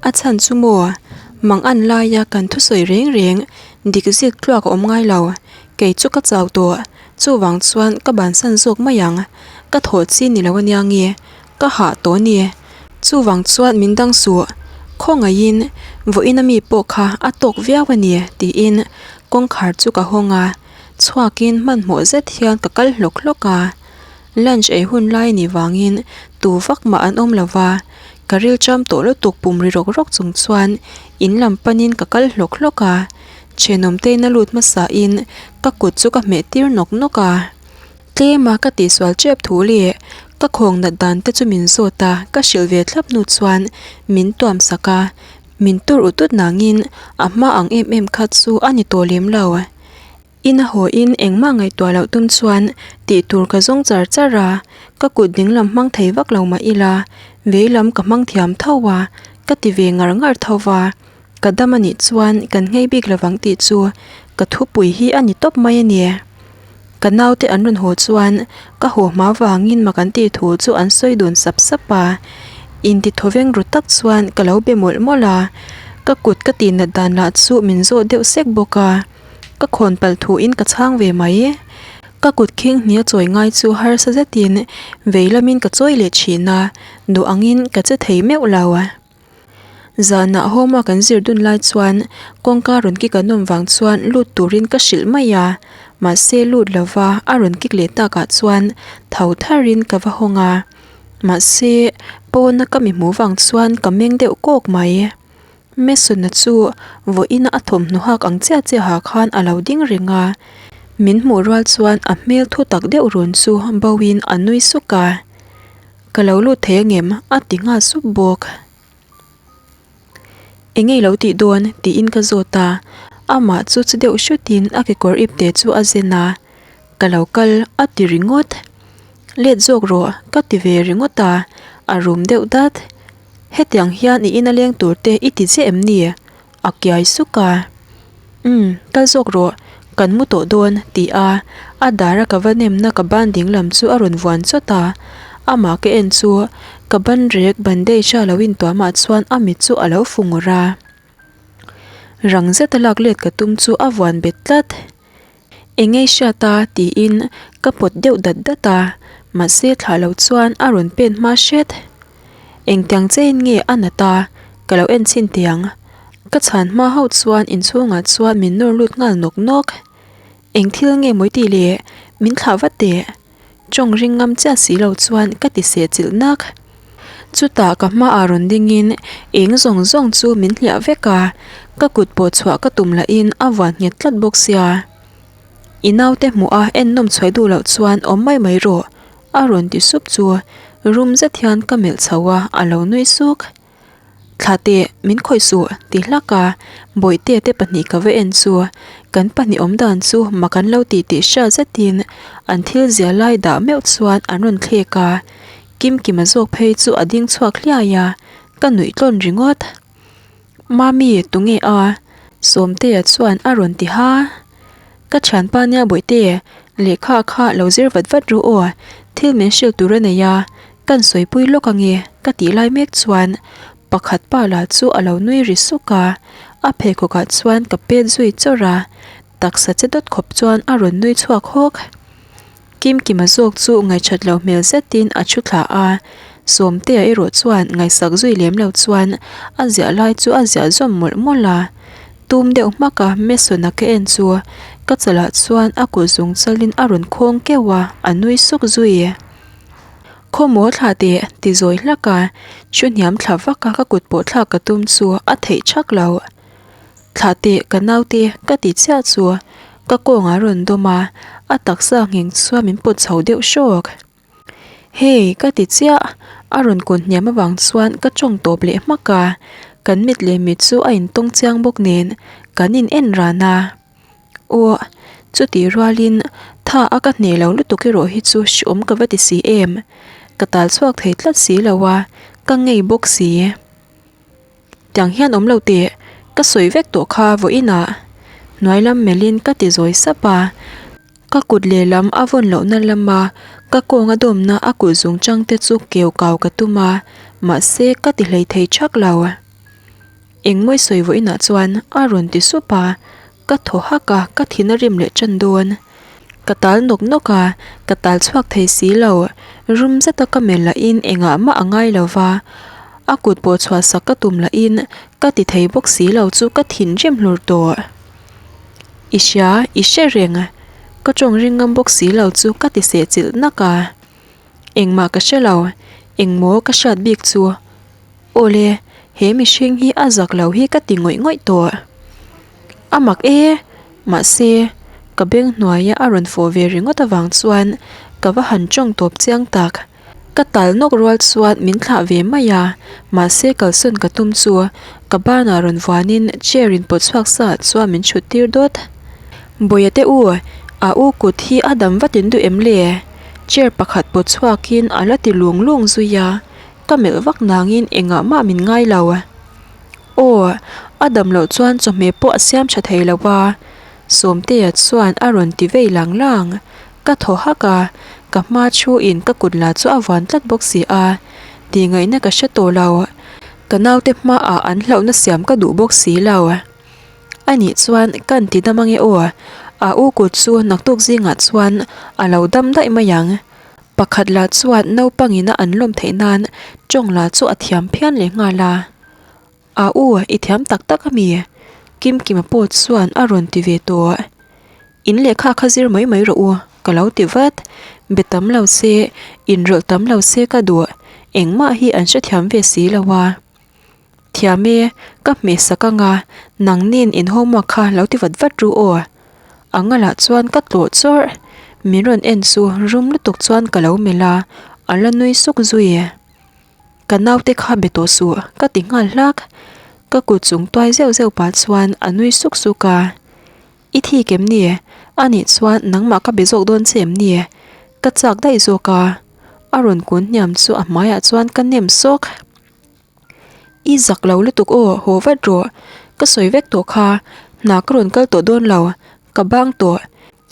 A chhan chu maw, mang an laia kan thusawi reng reng dik zik tluak a awm ngai lo, kei chu ka chau tawh, chuvang chuan ka bansan zawk mai ang, ka thawh chi ni lo ania nge, ka hah tawh a ni. Chuvang chuan min dang suh, khawngaihin vawiin ami pawh kha a tawk viau a ni tiin kawngkhar chu ka hawng a, chhuakin hmanhmawh zet hian ka kal hlawk hlawk a. Lunch ei hun lai nih vangin tu vak mah an awm lo va, ka ril cham tawh lutuk pum ri rawk rawk chung chuan in lam panin ka kal hlawk hlawk a, thenawm te in a lut hmasa in ka kut chu ka hmeh tir nawk nawk a. Tlema ka tihsual tep thu leh ka khawng nat dan te chu min zawt a, ka hrilh ve thlap hnu chuan min tuam sak a, min tur ut ut nangin a hma ang em em kha chu a ni tawh lem lo. Ina haw in engmah ngaihtuah loh tum chuan tih tur ka zawng char char a, ka kut dinglam hmang thei vak lo mah ila veilam ka hmang thiam tho a, ka ti ve ngar ngar tho va, ka dam a nih chuan kan nghei bik lovang tih chu ka thupui hi a ni tawp mai a ni. Ka naute an rawn haw chuan ka haw hma vangin mak an tih thu chu an sawi dun sap sap a, inti thawveng ru tak chuan ka lo be mawlh mawlh a, ka kut ka tihnat dan lah chu min zawh deuh sek bawk a. Ka khawn palh thuin ka chhang ve mai. Ka kut khing hnia chawi ngai chu harsa zetin vei lamin ka chawi leh thin a, duh angin ka che thei meuh lo. Zanah homework kan zir dun lai chuan kawngka rawn kik an awm vang chuan lut turin ka hrilh mai a, mahse lut lova a rawn kik leh takah chuan tho tharin ka va hawng a, mahse pawna ka mi hmuh vang chuan ka meng deuh kawk mai. Mason-a chu vawiina a thawmhnaw hak ang chiah chiaha khan a lo ding reng a, min hmuh rual chuan a hmel thu tak deuh run chu boin a nui suk a. Ka lo lut thei angem? a ti nghal sup bawk. Eng nge i lo tih dawn? tiin ka zawt a, amah chu che deuh hrutin a kekawr ip te chu a zen a, Ka lo kal a ti ringawt. Let zawk rawh ka ti ve ringawt a, a rum deuh dat. Hetiang hian i ina leng tur te i ti chiah em ni? A kiai suk a. Umm, kal zawk rawh, kan mu tawh dawn, ti a, a dara ka va nemna ka ban ding lam chu a rawn vuan chawt a. Amah ka en chu ka ban rek bandage a lo intuamah chuan a mit chu a lo fu ngawrh a. Rang zeta lak let ka tum chu a vuan bet tlat. Eng nge hriat a? tiin ka pawt deuh dat dat a, mahse thlah lo chuan a rawn pen hma hret. Engtiang chein nge a nat a, ka lo en chhin teh ang. Ka chhan hma hauh chuan inchhungah chuan min nawr lut nghal nawk nawk. Eng thil nge mawi tih le, min thlah vat teh. Tawng ring ngam chiah si lo chuan ka ti seh chilh nak. Chutah ka hmaah rawn dingin eng zawng zawng chu min hliah vek a, ka kut pawh chhuah ka tum lahin a vuan nghet tlat bawk sia. I naute hmuh a ennawm chhuai duh loh chuan awm mai mai rawh a rawn ti sup chu rum zet hian ka melh chho a, a lo nui suk. Thla teh, min khawih suh, ti hlak a, Bawihtea te pahnih ka va en chu, kan pahnih awm dan chu mak an lo tih tih hriat zetin an thil zia lai dah meuh chuan an rawn thlek a, Kimkima zawk phei chu a ding chhuak hliai a, ka nuih tlawn ringawt. Mami, tunge a? Sawmtea chuan a rawn ti ha. Ka thianpa nia Bawihte, lehkha kha lo zir vat vat ru aw, thil min hrilh tur a nei a, kan sawipui lawk ange ka tih lai mek chuan pakhat pa lah chu a lo nui ri suk a, a pheikhawk ah chuan ka pet zui chawrh a, taksa che dawt khawp chuan a rawn nui chhuak hawk. Kimkima zawk chu ngaihṭhat loh hmel zetin a thu thla a, Sawmtea erawh chuan ngaihsak zui lem lo chuan a ziah lai chu a ziah zawm mawlh mawlh a. Tum deuh hmak a Mason-a ka en chu ka chalah chuan a kut zung chalin a rawn khawng keuh a, a nui suk zui. Khawmaw thla teh ti zawi hlak a, thu hniam thla vak a ka kut pawh thlak ka tum chu a theih thak lo. Thlah teh ka naute ka ti chiah chu ka kawng a rawn dawm a, a taksa ngheng chuan min pawt chho deuh hrawk. Hey ka ti chiah, a rawn kun hniam avang chuan ka tawng tawp leh hmak a, kan mit leh mit chu a intawng chiang bawk nen kan in en ran a. Aw chutih rualin tha a ka hneh lo lutuk erawh hi chu hreawm ka va ti si em, ka tal chhuak thei tlat si lo a, ka ngei bawk si. Tiang hian awm lo teh, ka sawi vek tawh kha vawiinah hnuai lam melhin ka ti zawi sap a, ka kut lehlam a vawn lohna lama ka kawng a dawmna a kut zung chang te chu keu kau ka tum a, mahse ka ti hlei thei thak lo. Engmawi sawi vawiinah chuan a rawn ti sup a, Ka thaw hak a, ka thin a rim leh tan dawn. Ka tal nawk nawk a, ka tal chhuak thei si lo. Rum zeta ka melh lahin engah mah a ngai lo va, a kut pawh chhuah sak ka tum lahin ka ti thei bawk si lo chu ka thin rim hlur tawh. I hria, i hre reng. Ka tawng ring ngam bawk si lo chu ka ti seh chilh nak a. Engmah ka hre lo, engmaw ka hriat bik chu. Awle, he mihring hi a zak lo hi ka ti ngawih ngawih tawh. A mak e, mahse, ka beng hnuaia a rawn fawh ve ringawt avang chuan ka va han tawng tawp chiang tak. Ka tal nawk rual chuan min thlah ve mai a, mahse kalsawn ka tum chu ka banah rawn vuanin chair in pawt chhuak sa ah chuan min thut tir dawt. Bawia te u, a u kut hi a dam vat in duh em le? Chair pakhat pawt chhuakin a la ti lung lung zui a. Ka melh vak nangin engah mah min ngai lo. Aw, a dam loh chuan chawhmeh pawh a siam tha thei lo a, Sawmtea chuan a rawn ti vei lang lang. Ka thaw hak a, ka hma thu in ka kut la chu a vuan tlat bawk si a, tih ngaihna ka hre tawh lo. Ka naute hmaah an hlauhna siam ka duh bawk si lo. A nih chuan kan ti dam ange aw. A u kut chu naktuk zingah chuan a lo dam daih mai ang. Pakhat lah chuan naupangin a an lawm theih nan tawng lah chu a thiam phian leh nghal a. A u, i thiam tak tak a mi? Kimkima pawh chuan a rawn ti ve tawh. In lehkha kha zir mai mai rawh u, ka lo ti vat. Be tam lo se, inrawlh tam lo se ka duh, engmah hi an hrethiam ve si lo a. Thiam e, ka hmeh sak anga, nangnin in homework kha lo ti vat vat ru aw. A ngalah chuan ka tlawh chawrh, min rawn en chu rum lutuk chuan ka lo melh a, a la nui suk zui. Ka naute kha be tawh suh, ka ti nghal hlak. Ka kut chung tuai zeuh zeuh pah chuan a nui suk suk a. I thik em ni? A nih chuan nangmah ka be zawk dawn che em ni? Ka chak daih zawk a. A rawn kun hniam chu a hmaiah chuan ka nem sawk. I zak lo lutuk aw, haw vat rawh. Ka sawi vek tawh kha, hna ka rawn kal tawh dawn lo, ka bang tawh.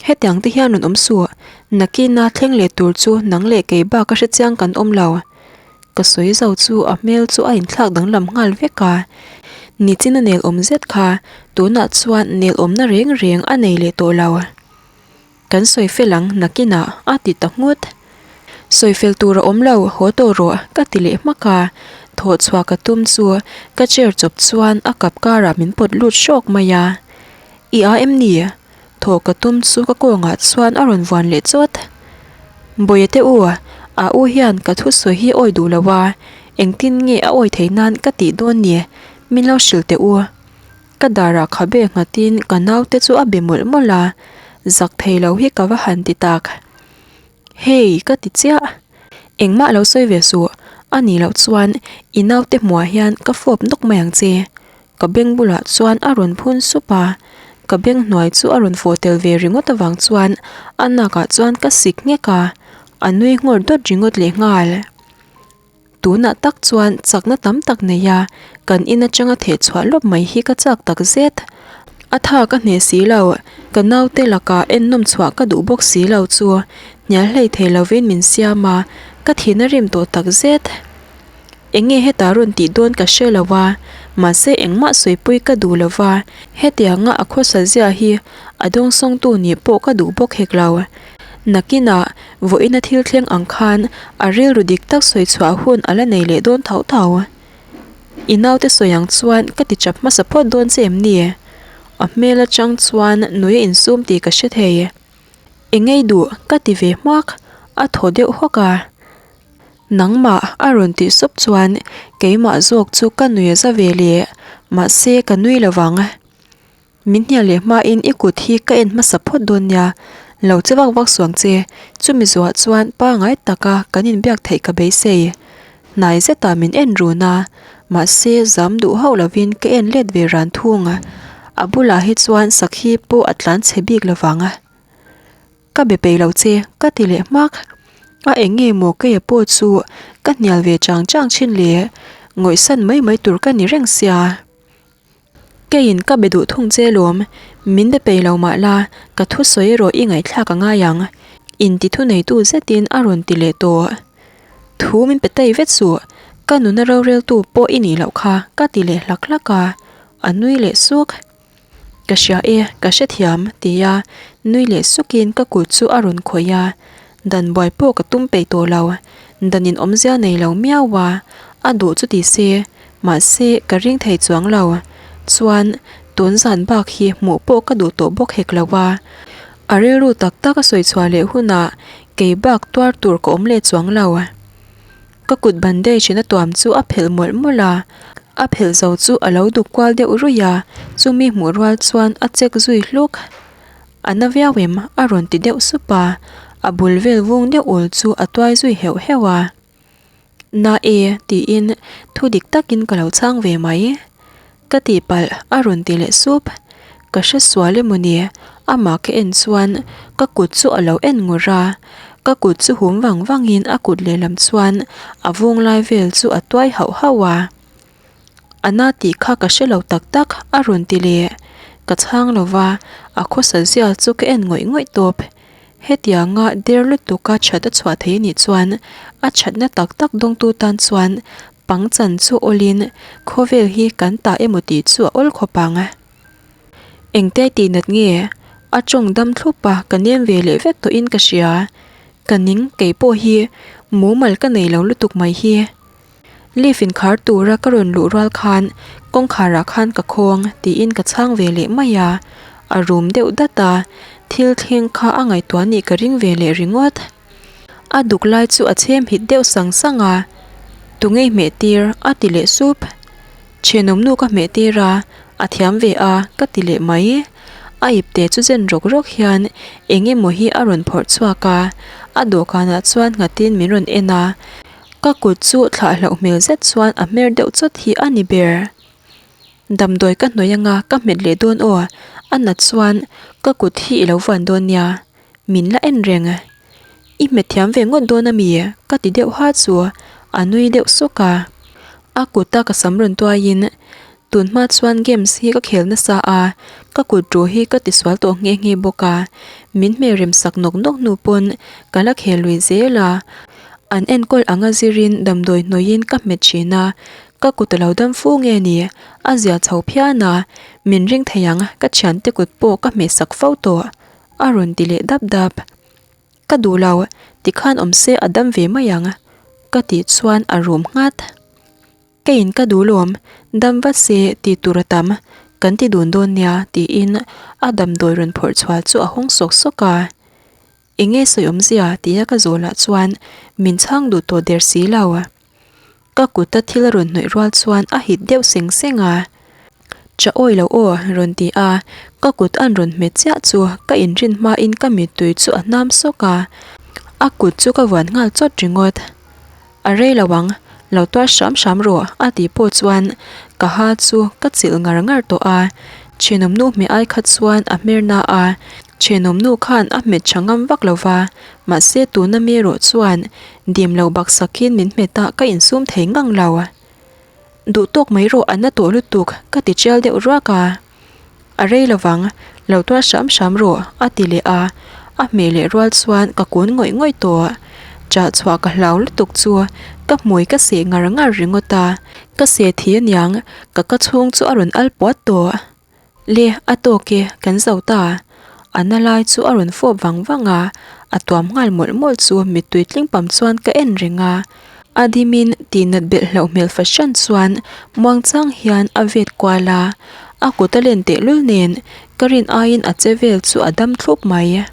Hetiang te hian rawn awm suh, nakina thleng leh tur chu nang leh kei bak a hrechiang kan awm lo. Ka sawi zo chu a hmel chu a inthlak danglam nghal vek a, nichina nel awm zet kha tunah chuan nel awmna reng reng a nei leh tawh lo. Kan sawi fel ang nakinah a ti ta nghut. Sawi fel tur a awm lo, haw tawh rawh ka ti leh hmak a, thawh chhuah ka tum chu ka chair chawp chuan a kap karah min pawt lut hrawk mai a. I a em ni? Thawh ka tum chu ka kawngah chuan a rawn vuan leh chawt. Bawia te u, a u hian ka thusawi hi awi duh lo a, engtin nge a awi thei nan ka tih dawn ni? Min lo hrilh teh u. Ka darah khabe nghatin ka naute chu a be mawlh mawlh a, zak thei lo hi ka va han ti tak. Hei, ka ti chiah. Engmah lo sawi ve suh, a nih loh chuan i naute hmuah hian ka fawp nawk mai ang che. Ka beng bulah chuan a rawn phun sup a, ka beng hnuai chu a rawn fawh tel ve ringawt avang chuan a nakah chuan ka sik nghek a, a nui nghawr dawt ringawt leh nghal. Tunah tak chuan chakna tam tak nei a, kan in atanga theh chhuah lawp mai hi ka chak tak zet. A tha ka hneh si lo, ka naute lakah ennawm chhuah ka duh bawk si lo chu hnial hlei thei lovin min siam a, ka thin a rim tawh tak zet. Enge heta rawn tih dawn ka hre lo a, mahse engmah sawipui ka duh lo va, hetianga a khawsa zia hi a dawngsawngtu nih pawh ka duh bawk hek lo. Nakinah vawiina thil thleng ang khan a rilru dik tak sawi chhuah hun a la nei leh dawn tho tho. I naute sawi ang chuan ka ti chap hmasa phawt dawn che em ni? A hmel atang chuan nui a insum tih ka hre thei. Engei duh ka ti ve hmak, a thaw deuh hawk a. Nangmah a rawn tih sup chuan keimah zawk chu ka nui a za ve leh, mahse ka nui lo vang. Min hnial leh hmain i kut hi ka en hmasa phawt dawn nia, lo che vak vak suang che, chumi zuah chuan pangai taka kan inbiak theih ka beisei. Hnai zetah min en run a, mahse zam duh hauh lovin ka en let ve ran thung. A bulah hi chuan sakhi pawh a tlan chhe bik lovang. Ka be peih lo che, ka ti leh hmak. A eng nge maw keia pawh chu ka hnial ve chang chang thin le, ngawihsan mai mai tur ka ni reng sia. Keiin ka be duh thung che lawm, min be peih lo mah la, ka thusawi erawh i ngaihthlak a ngai ang, inti thuneitu zetin a rawn ti leh tawh. Thu min pe tai vet suh, ka nuna roreltu pawh i nih loh kha, ka ti leh hlak hlak a, a nui leh suk. Ka hria e, ka hrethiam, tia nui leh sukin ka kut chu a rawn khawih a, dan buai pawh ka tum peih tawh lo, dan in awmzia nei lo miau a, a duh chu ti se, mahse ka ring thei chuang lo, chuan tun zan bak hi hmuh pawh ka duh tawh bawk hek lo a, a rilru tak tak a sawi chhuah leh hunah kei bak tuar tur ka awm leh chuang lo. Ka kut bandage in a tuam chu a phelh mawlh mawlh a, a phelh zo chu a lo duk kual deuh ruih a, chumi hmuh rual chuan a check zui hluk. A na viau em? a rawn ti deuh sup a, a bul vel vung deuh ul chu a tuai zui heuh heuh a. Na e tiin thu dik takin ka lo chhang ve mai. Ka tihpalh a rawn ti leh sup. Ka hre sual emaw ni? Amah ka en chuan ka kut chu a lo en ngur a, ka kut chu hum vang vangin a kut lehlam chuan a vung lai vel chu a tuai hauh hauh a. A na tih kha ka hre lo tak tak a rawn ti leh. Ka chhang lo va, a khawsa zia chu ka en ngawih ngawih tawp. Hetianga der lutuka that a chhuah thei anih chuan a thatna tak tak dawngtu tan chuan Pangchan chu awlin khawvel hi kan tah emaw tih chu a awl khawp ang. Engte tih nat nge? A tawng dam thlup a, ka nem ve leh vek tawhin ka hria. Ka ning kei pawh hi mumal ka nei lo lutuk mai hi. Lift inkhar tura ka rawn luh rual khan kawngkharah khan ka khawng tiin ka chhang ve leh mai a, a rum deuh dat a, thil thleng kha a ngaihtuah nih ka ring ve leh ringawt. A duk lai chu a chhem hit deuh sang sang a, Tunge i hmeh tir? a ti leh sup. Thenawmnu ka hmeh tir a, a thiam ve a ka ti leh mai. A ipte chu zen rawk rawk hian eng emaw hi a rawn phawrh chhuak a, a dawhkanah chuan nghatin min rawn en a. Ka kut chu thlah hlauh hmel zet chuan a hmer deuh chawt hi a ni ber. Damdawi ka hnawih anga ka hmet leh dawn aw, a nat chuan ka kut hi i lo vuan dawn nia, min la en reng. I hmet thiam ve ngawt dawn a mi? ka ti deuh ha chu a nui deuh sawk a. A kuta ka sam rawn tuaiin Tun hma chuan games hi ka khel nasa a, ka kut ruh hi ka tisual tawh nghe nghe bawk a, min hmel rem sak nawk nawk hnu pawn ka la khel lui zel a, an enkawl anga zirin damdawi hnawiin ka hmet thin a, ka kut a lo dam fu nge ni, a zia chho phian a, min ring thei ang ka thiante kut pawh ka hmeh sak fo tawh, a rawn ti leh dap dap. Ka duh lo, tikhan awm se a dam ve mai ang, ka tih chuan a rum nghat. Keiin ka duh lawm, dam vat se tih tur a tam, kan ti dun dawn nia tiin a damdawi rawn phawrh chhuah chu a hawng sawk sawk a. Enge sawi awmzia tia ka zawh lah chuan min chhang duh tawh der si lo. Ka kuta thil a rawn hnawih rual chuan a hit deuh seng seng a. Cha awi lo aw rawn ti a, ka kut an rawn hmet chiah chu ka inrin hmain ka mittui chu a hnam sawk a, a kut chu ka vuan nghal chawt ringawt. A rei lo ang, lo tuar hram hram rawh a tih pawh chuan ka ha chu ka chilh ngar ngar tawh a, thenawmnu hmeh ai kha chuan a hmer na a, thenawmnu khan a hmet tha ngam vak lo va, mahse tuna mi erawh chuan dim lo baksakin min hmet a ka insum thei ngang lo. Duh tawk mai rawh a na tawh lutuk ka ti tial deuh ruak a. A rei lovang, lo tuar hram hram rawh a ti leh a, a hmeh leh rual chuan ka kun ngawih ngawih tawh. Chah chhuah ka hlau lutuk chu ka hmui ka seh ngar ngar ringawt a, ka seh thi aniang ka ka chhung chu a rawn al puat tawh. Le, a tawk e, kan zo ta. A na lai chu a rawn fawp vang vang a, a tuam nghal mawlh mawlh chu mittui tling pam chuan ka en reng a. A dimin tihnat belh hlauh hmel fahran chuan muangchang hian a vet kual a, a kut a len tehlul nen ka rin aiin a che vel chu a dam thlup mai.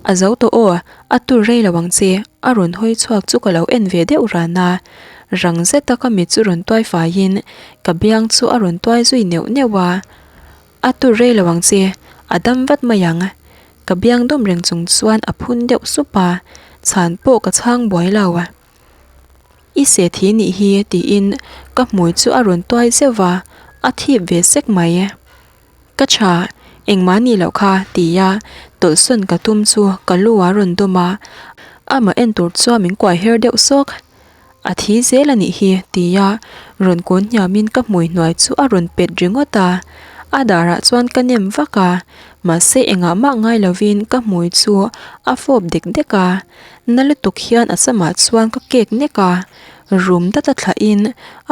A zo tawh aw, a tur rei lo ang che, a rawn hawi chhuak chu ka lo en ve deuh ran a. Rang zeta ka mit chu rawn tuai faiin ka biang chu a rawn tuai zui neuh neuh a. A tur rei lo ang che, a dam vat mai ang. Ka biang dawm reng chung chuan a phun deuh sup a, chhan pawh ka chhang buai lo. I se thi nih hi tiin ka hmui chu a rawn tuai zeuh va, a thip ve sek mai. Ka tha, engmah nih loh kha tia tawlhsawn ka tum chu ka lu a rawn dawm a, amah en tur chuan min kuai her deuh sawk. A thi zel a nih hi, tia rawn kun hniamin ka hmui hnuai chu a rawn pet ringawt a. A darah chuan ka nem vak a, mahse engah mah ngai lovin ka hmui chu a fawp dek dek a. Na lutuk hian a samah chuan ka kek nek a, rum data thlahin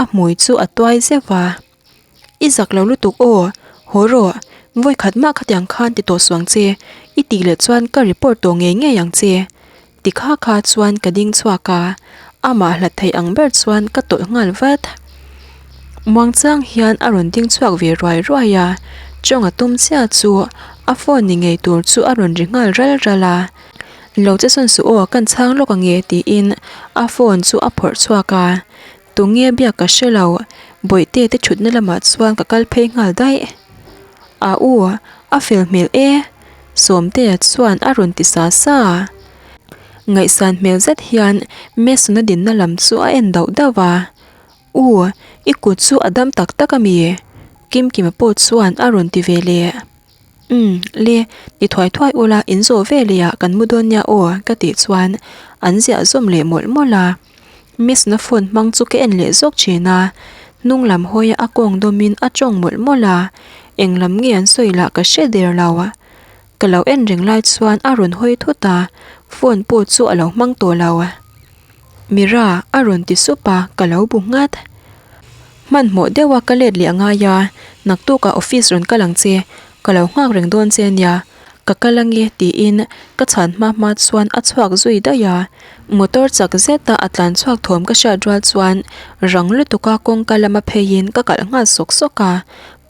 a hmui chu a tuai zeuh a. I zak lo lutuk aw, haw rawh, vawi khat mah khatiang khan ti tawh suang che, i tih leh chuan ka report tawh ngei ngei ang che. Ti kha kha chuan ka ding chhuak a, amah hlat theih ang ber chuan ka tawlh nghal vat. Muangchang hian a rawn ding chhuak ve ruai ruai a, chawnga tum chiah chu a phone ni ngei tur chu a rawn ri nghal ral ral a. Lo che sawn suh aw, kan chhang lawk ang e tiin a phone chu a phawrh chhuak a. Tunge biak ka hre lo, Bawihte te thutna lamah chuan ka kal phei nghal daih. A u, a fel hmel e, Sawmtea chuan a rawn ti sa sa a. Ngaihsan hmel zet hian Mason-a dinna lam chu a en dauh dauh a. U, i kut chu a dam tak tak a mi? Kimkima pawh chuan a rawn ti ve leh. Umm, le, ni thuai thuai ula in zawh ve leh ah kan mu dawn nia aw ka tih chuan an ziah zawm leh mawlh mawlh a. Miss na phone hmang chu ka en leh zawk thin a, hnung lam hawi a kawng dawmin a tawng mawlh mawlh a, eng lam nge an sawi lah ka hre der lo. Ka lo en reng lai chuan a rawn hawi thut a, phone pawh chu a lo hmang tawh lo. Mira a rawn ti sup a, ka lo bu nghat. Hmanhmawh deuha ka let leh a ngai a, naktukah office rawn kal ang che. Ka lo nghak reng dawn che ania, ka kal ange tiin ka chhan hma hma chuan a chhuak zui daih a. Motor chak zeta a tlan chhuak thawm ka hriat rual chuan rang lutuka kawngka lama pheiin ka kalh nghal sawk sawk a,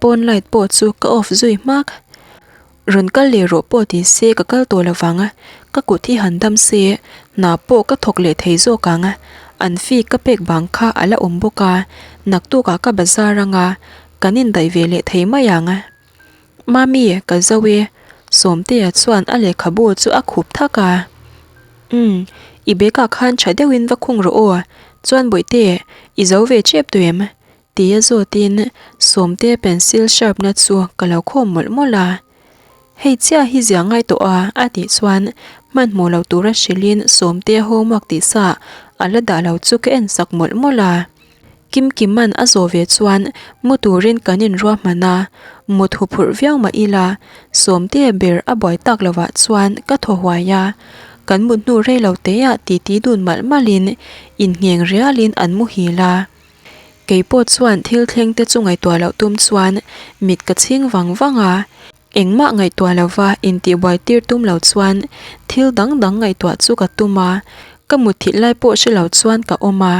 pawn light pawh chu ka off zui hmak. Rawn kal leh rawh pawh ti se ka kal tawh lo vang, ka kut hi han dam se hna pawh ka thawk leh thei zawk ang, an fee ka pek bang kha a la awm bawk a, naktukah ka bazar anga kan indaih ve leh thei mai ang. Mami, ka zo e, Sawmtea chuan a lehkhabu chu a khup thak a. Umm, i bag ah khan tha deuhin va khung rawh aw, chuan Bawihte, i zo ve tep tawh em? Tia zawtin Sawmtea pencil sharp na chu ka lo khawm mawlh mawlh a. Hei chiah hi zia ngai tawh a, a tih chuan hmanhmawh lo tura hrilhin Sawmtea homework tih sa a la dah lo chu ka en sak mawlh mawlh a. Kimkiman a zawh ve chuan mu turin kan inruahman a, mut huphurh viau mah ila Sawmtea ber a buai tak lovah chuan ka thaw huai a, kan mut hnu rei lo teah titi dun malh malhin inngheng rialin an muhil a. Kei pawh chuan thil thleng te chu ngaihtuah loh tum chuan mit ka chhing vang vang a, engmah ngaihtuah lova intihbuai tir tum lo chuan thil dang dang ngaihtuah chu ka tum a, ka mutthilh lai pawh hre lo chuan ka awm a,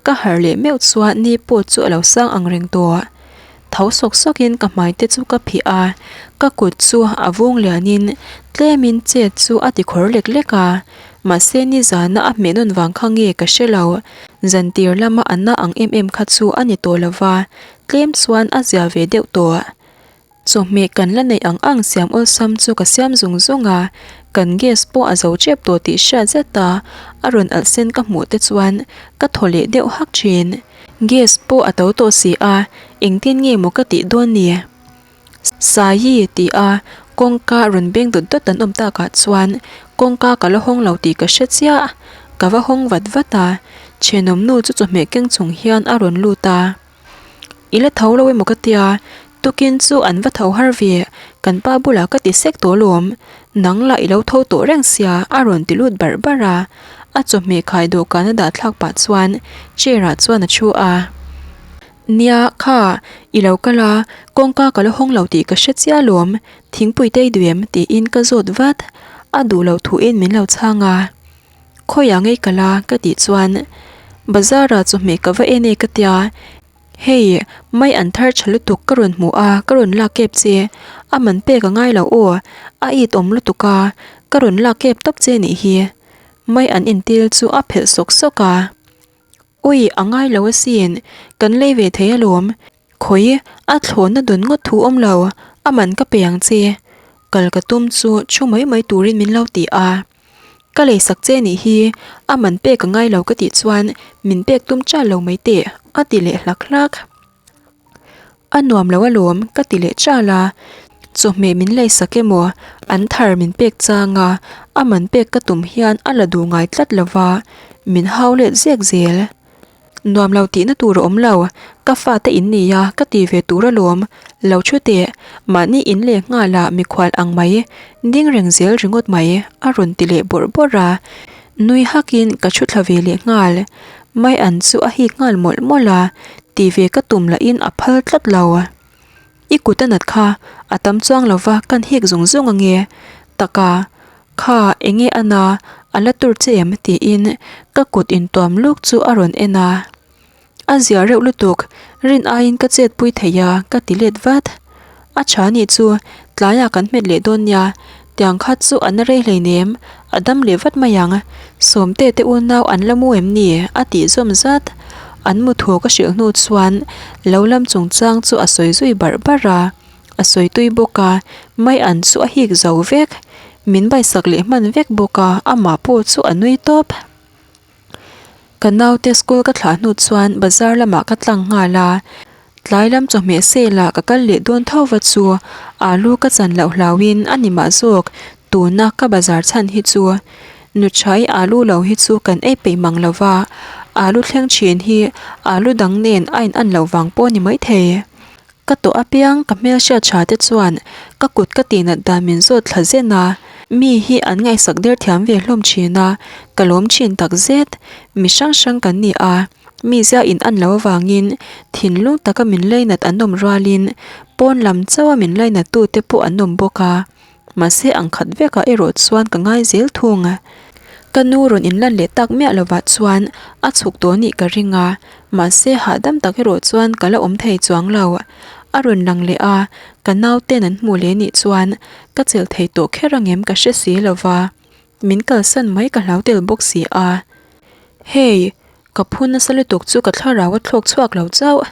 ka harh leh meuh chuan ni pawh chu a lo sang ang reng tawh. Tho sawk sawkin ka hmai te chu ka phih a, ka kut chu a vung lianin tlemin chet chu a ti khawr lek lek a, mahse nizana a hmeh nawn vang kha nge ka hre lo, zantir lama a na ang em em kha chu a ni tawh lo va, tlem chuan a zia ve deuh tawh. Chawhmeh kan la neih ang ang siam awlsam chu ka siam zung zung a, kan gas pawh a zo tep tawh tih hriat zet a, a rawn alh sen ka hmuh te chuan ka thaw leh deuh hak thin. Gas pawh a to tawh si a, engtin nge maw ka tih dawn ni? Saii ti a kawngka rawn beng dawt dawt an awm takah chuan kawngka ka la hawng lo tih ka hre chiah. Ka va hawng vat vat a, thenawmnu chu chawhmeh keng chung hian a rawn lut a. I la tho lo emaw ka tia, tukin chu an va tho har ve, kan pa bulah ka ti sek tawh alawm, nang lah i lo tho tawh reng sia a rawn ti lut barh barh a, a chawhmeh khai dawhkan a dah thlak pah chuan chair ah chuan a thu a. Nia kha, i lo kal a, kawngka ka la hawng lo tih ka hre chiah alawm, thingpui te i duh em tiin ka zawt vat, a duh loh thuin min lo chhang a. Khawiah ngei ka la ka tih chuan bazar ah chawhmeh ka va en e ka tia, hei mai an thar tha lutuk ka rawn hmu a ka rawn lak kep che, a man pek a ngai lo aw, a it awm lutuk a, ka rawn lak kep tawp che nih hi, mai an intil chu a phelh sawk sawk a, ui a ngai lo asin kan lei ve thei alawm. Khawi, a thlawhna dawn ngawt thu awm lo, a man ka pe ang che. Kal ka tum chu thu mai mai turin min lo ti a. Ka leisak che nih hi, a man pek a ngai lo ka tih chuan min pek tum chal lo mai teh, a ti leh hlak hlak. A nuam lo alawm ka ti leh chal a, chawhmeh min leisak emaw an thar min pek chang a, a man pek ka tum hian a la duh ngai tlat lo va, min hau let zek zel. Nuam lo tihna tur a awm lo, ka fate in nia ka ti ve tur alawm, lo thu teh, mahni in leh nghal ah mikhual ang mai, ding reng zel ringawt mai a rawn ti leh bawrh bawrh a, nui hak in ka thu thla ve leh nghal, mai an chu a hik nghal mawlh mawlh a, ti ve ka tum lah in a phal tlat lo. I kut a nat kha, a tam chuang lo va kan hik zung zung ange, taka Kha enge a na, a la tur che em? tiin ka kut intuam luk chu a rawn en a. A zia reuh lutuk, rin aiin ka chet pui thei a, ka ti let vat. A tha nih chu, tlaiah kan hmet leh dawn nia, tiang kha chu a na rei hleinem, a dam leh vat mai ang. Sawmte te unau an la mu em ni? a tih zawm zat. An mu thu ka hrilh hnu chuan lo lam chungchang chu a sawi zui barh barh a. A sawi tui bawk a, mai an chu a hik zo vek. Min baisak leh hman vek bawk a, amah pawh chu a nui tawp. Ka naute school ka thlah hnu chuan bazar lamah ka tlang nghal a, tlai lam chawhmeh sale ah ka kal leh dawn tho va chu alu ka chan loh hlauhin a ni mah zawk tuna ka bazar chhan hi chu. Nuchai alu lo hi chu kan ei peih mang lo va, alu thleng thin hi alu dang nen a in an loh vang pawh a ni maithei. Ka tawh apiang ka hmelhriat tha te chuan ka kut ka tihnat dan min zawt thla zen a, mi hi an ngaihsak der thiam ve hlawm thin a, ka lawm thin tak zet. Mi hrang hrang kan ni a. Mizia in an lo avangin thinlung taka min lainat an awm rualin pawn lam chauha min lainat tute pawh an awm bawk a, mahse ang khat vekah erawh chuan ka ngai zel thung. Ka nu rawn inlan leh tak miah lovah chuan a chhuk tawh nih ka ring a, mahse hahdam tak erawh chuan ka la awm thei chuang lo. A rawn lang leh a, ka nauten an hmuh leh nih chuan ka chelh thei tawh kher angem ka hre si lova. Min kalsan mai ka hlau tel bawk si a. Hey! Ka phu nasa lutuk chu ka thlarau a thlawk chhuak lo chauh.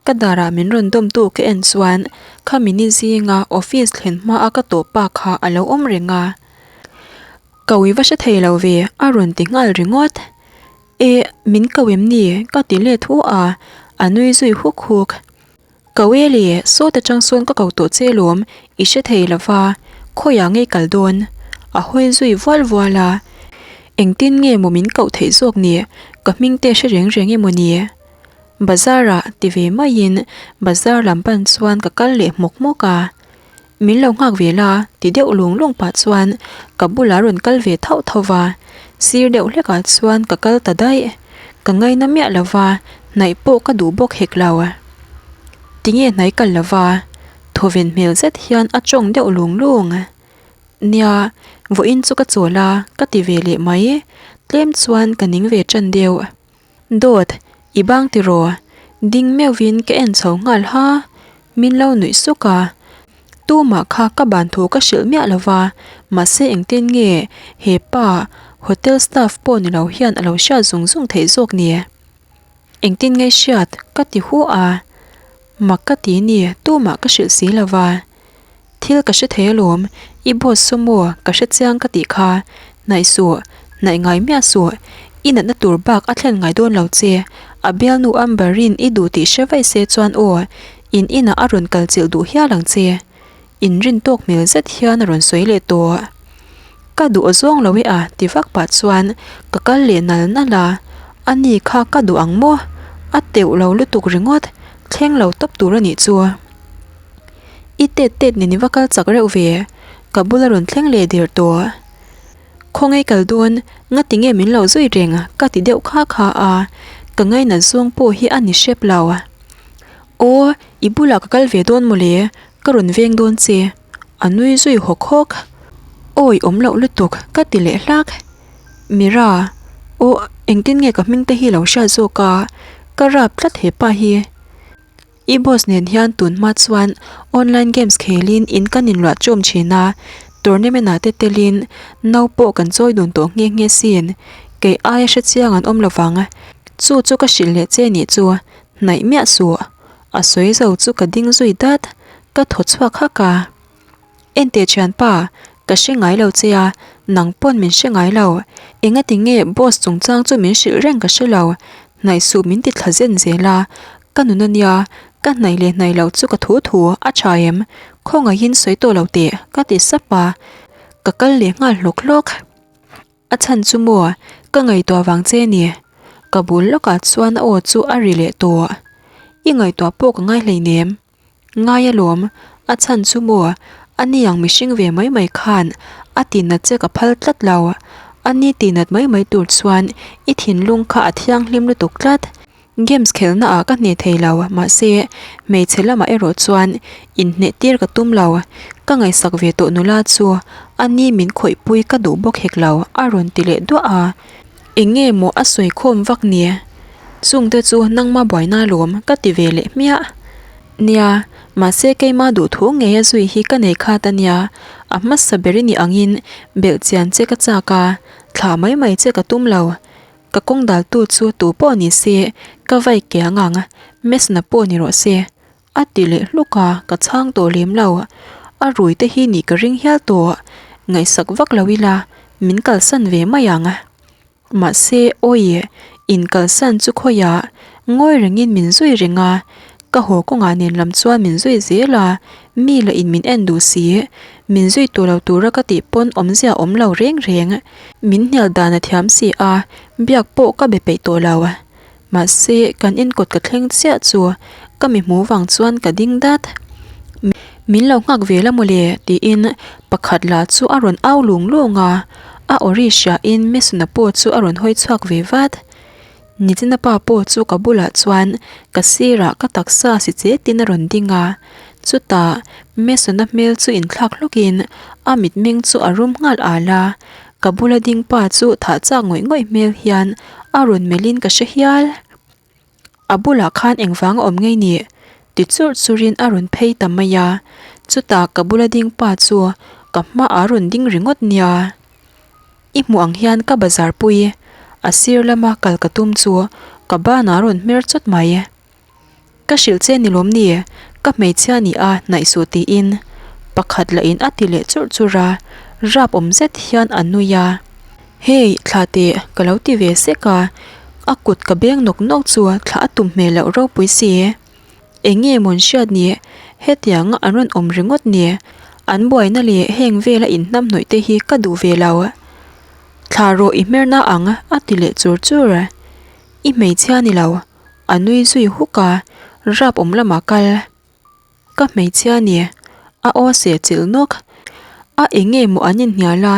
Ka darah min rawn dawmtu ka en chuan khami ni zinga office thlen hma a ka tawh pa kha a lo awm reng a. Ka ui va hre thei lo ve a rawn ti nghal ringawt. Eh, min ko em ni? Ka ti let hu a, a nui zui huk huk. Ko e le, sawt atang sawn ka ko tawh che lawm, i hre thei lo va, khawiah ngei kal dawn? A hawi zui vual vual a, engtin nge maw min koh theih zawk ni, ka hming te hre reng reng emaw ni? Bazar ah ti ve maiin bazar lam pan chuan ka kal leh hmawk hmawk a. Min lo nghak ve la ti deuh lung lung pah chuan ka bulah rawn kal ve thauh thauh va, sir deuh hlekah chuan ka kal ta daih. Ka ngaina miah lo va, hnaih pawh ka duh bawk hek lo. Tinge hnai kal lo va? Thawven hmel zet hian a tawng deuh lung lung. Nia, vawiin chu ka chawl a, ka ti ve leh mai. Tlem chuan ka ning ve tan deuh. Dawt, i bang tiraw? Ding meuhvin ka en chho nghal ha. Min lo nuih suk a. Tumah kha ka ban thu ka hrilh miah lo va, mahse engtin nge he pa hotel staff pawh ni lo hian a lo hriat zung zung theih zawk ni? Engtin nge hriat? Ka ti hu a. Mak ka ti ni, tumah ka hrilh si lo va. Thil ka hre thei alawm, i boss saw maw ka hre chiang ka tih kha, hnaih suh, hnaih ngai miah suh, i natna tur bak a thlen ngai dawn lo che, a bialnu Amber-in i duh tih hre vaih se chuan aw, in inah a rawn kal chilh duh hial ang che. Inrin tawk hmel zet hian a rawn sawi leh tawh. Ka duh zawng lo e a ti vak pah chuan ka kal leh nal nal a, ani kha ka duh ang maw? A teuh lo lutuk ringawt, thleng lo tawp tur a nih chu. I tet tet nen i va kal chak reuh ve, ka bula rawn thleng leh der tawh. Khawngaih kal dawn, ngati nge min lo zui reng ka ti deuh kha kha a, ka ngainat zawng pawh hi a ni hrep lo. Aw, i bulah ka kal ve dawn mawle, ka rawn veng dawn che, a nui zui hawk hawk. Awi awm loh lutuk ka ti leh hlak. Mira, aw engtin nge ka hming te hi lo hriat zawk a, ka rap tlat hepa hi. I boss nen hian tun hma chuan online games khelin in kan inluah chawm thin a, tournament ah te telin no pawh kan chawi dun tawh nghe nghe sin. Kei aia hre chiang an awm lovang. Chu chu ka hrilh leh che nih chu, hnaih miah suh. A sawi zo chu ka ding zui dat, ka thaw chhuak hak a. Enteh thianpa, ka hre ngai lo che a, nang pawn min hre ngai lo. Engati nge boss chungchang chu min hrilh reng ka hre lo. Hnaih suh min ti thla zen zel a, ka nun a nia, ka hnaih leh hnaih loh chu ka thu thu a tha em? Khawngaihin sawi tawh lo teh, ka ti sap a, ka kal leh nghal hlawk hlawk. A chhan chu maw, ka ngaihtuah vang che ni. Ka bul lawkah chuan a aw chu a ri leh tawh. I ngaihtuah pawh ka ngai hleinem. Ngai alawm, a chhan chu maw, a ni ang mihring ve mai mai khan a tihnat che ka phal tlat lo. A ni tihnat mai mai tur chuan i thinlung kha a thianghlim lutuk tlat. Games khelhna ah ka hneh thei lo, mahse hmeichhe lamah erawh chuan inhneh tir ka tum lo. Ka ngaihsak ve tawh nula chu a ni min khawihpui ka duh bawk hek lo, a rawn ti leh duah a. Eng nge maw a sawi khawm vak ni? Chungte chu nangma buaina lawm ka ti ve leh hmiah. Nia, mahse keima duhthu ngei a zui hi ka nei khat a nia, a hmasa ber i nih angin belh chian che ka chak a, thlah mai mai che ka tum lo. Ka kawng daltu chu tu pawh ni se ka vai kiang ang, Mesna pawh ni rawh se. A ti leh hluk a, ka chhang tawh lem lo. A rui te hi nih ka ring hial tawh. Ngaihsak vak lo ila, min kalsan ve mai ang. Mahse, awi, in kalsan chu khawiah ngawi rengin min zui reng a, ka haw kawngah nen lam chuan min zui zel a, mi lah in min en duh si. Min zui tur lo tura ka tih pawn awmzia awm lo reng reng. Min hnial dan a thiam si a, biak pawh ka be peih tawh lo. Mahse, kan inkawt ka thleng chiah chu ka mi hmuh vang chuan ka ding dat. Min lo nghak ve la mawle tiin pakhat lah chu a rawn au lung lung a, a awri hriain Mesuna pawh chu a rawn hawi chhuak ve vat. Nichina pa pawh chu ka bulah chuan ka sirah ka taksa si chetin a rawn ding a, chutah Mason-a hmel chu inthlak hlawkin a mitmeng chu a rum nghal al a, ka bula ding pa chu thah chak ngawih ngawih hmel hian a rawn melhin ka hre hial. A bulah khan engvang a awm ngei ni? ti churh churhin a rawn phei ta mai a, chutah ka bula ding pa chu ka hmaah a rawn ding ringawt nia. I hmuh ang hian ka bazar pui, a sir lama kal ka tum chu ka banah a rawn hmer chawt mai. Ka hrilh che ni lawm ni, ka hmeichhia ni a hnaih suh tiin pakhat lah in a ti leh churh churh a, rap awm zet hian a nui a. Hey, thlah teh, ka lo ti ve sek a, a kut ka beng nawk nawk chu thlah a tum hmel loh ropui si. Eng nge mawn hriat ni, hetianga an rawn awm ringawt ni, an buaina leh heng vela inhnamhnawih te hi ka duh ve lo. Thlah rawh i hmerna ang a ti leh chur chur. I hmeichhia ni lo, a nui zui huk a, rap awm lamah kal. Ka hmeichhia ni, a aw seh chilh nawk. A eng nge maw an inhnial a,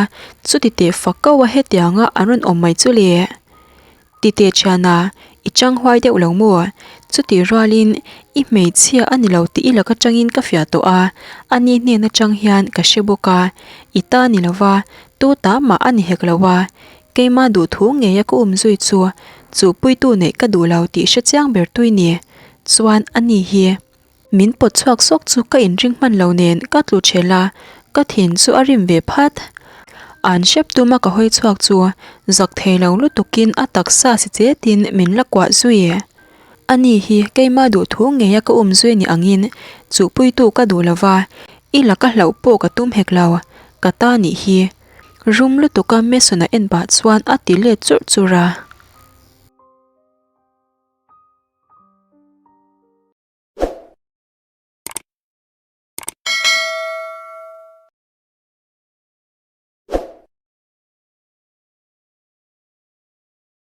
chuti teh fak ko a hetianga an rawn awm mai chu le. Titeh thiana, i chang huai deuh lo maw? Chutih rualin i hmeichhia a ni lo tih i lak atangin ka fiah tawh a, ani hnen atang hian ka hre bawk a, i ta ni lova, tu ta mah a ni hek lo a, keima duhthu ngeia ka um zui chu chuhpuitu neih ka duh lo tih hre chiang ber tui ni chuan ani hi. Min pawt chhuak sawk chu ka inring hman lo nen ka tlu ṭhel a, ka thin chu a rim ve phat. An hrep tuma ka hawi chhuak chu zak thei lo lutukin a taksa si chetin min la kuah zui. Ani hi keima duhthu ngeia ka um zui ni angin chuhpuitu ka duh lo va, i laka hlauh pawh ka tum hek lo, ka ta nih hi. Rum lutuka Mason-a en pah chuan a ti let churh churh a.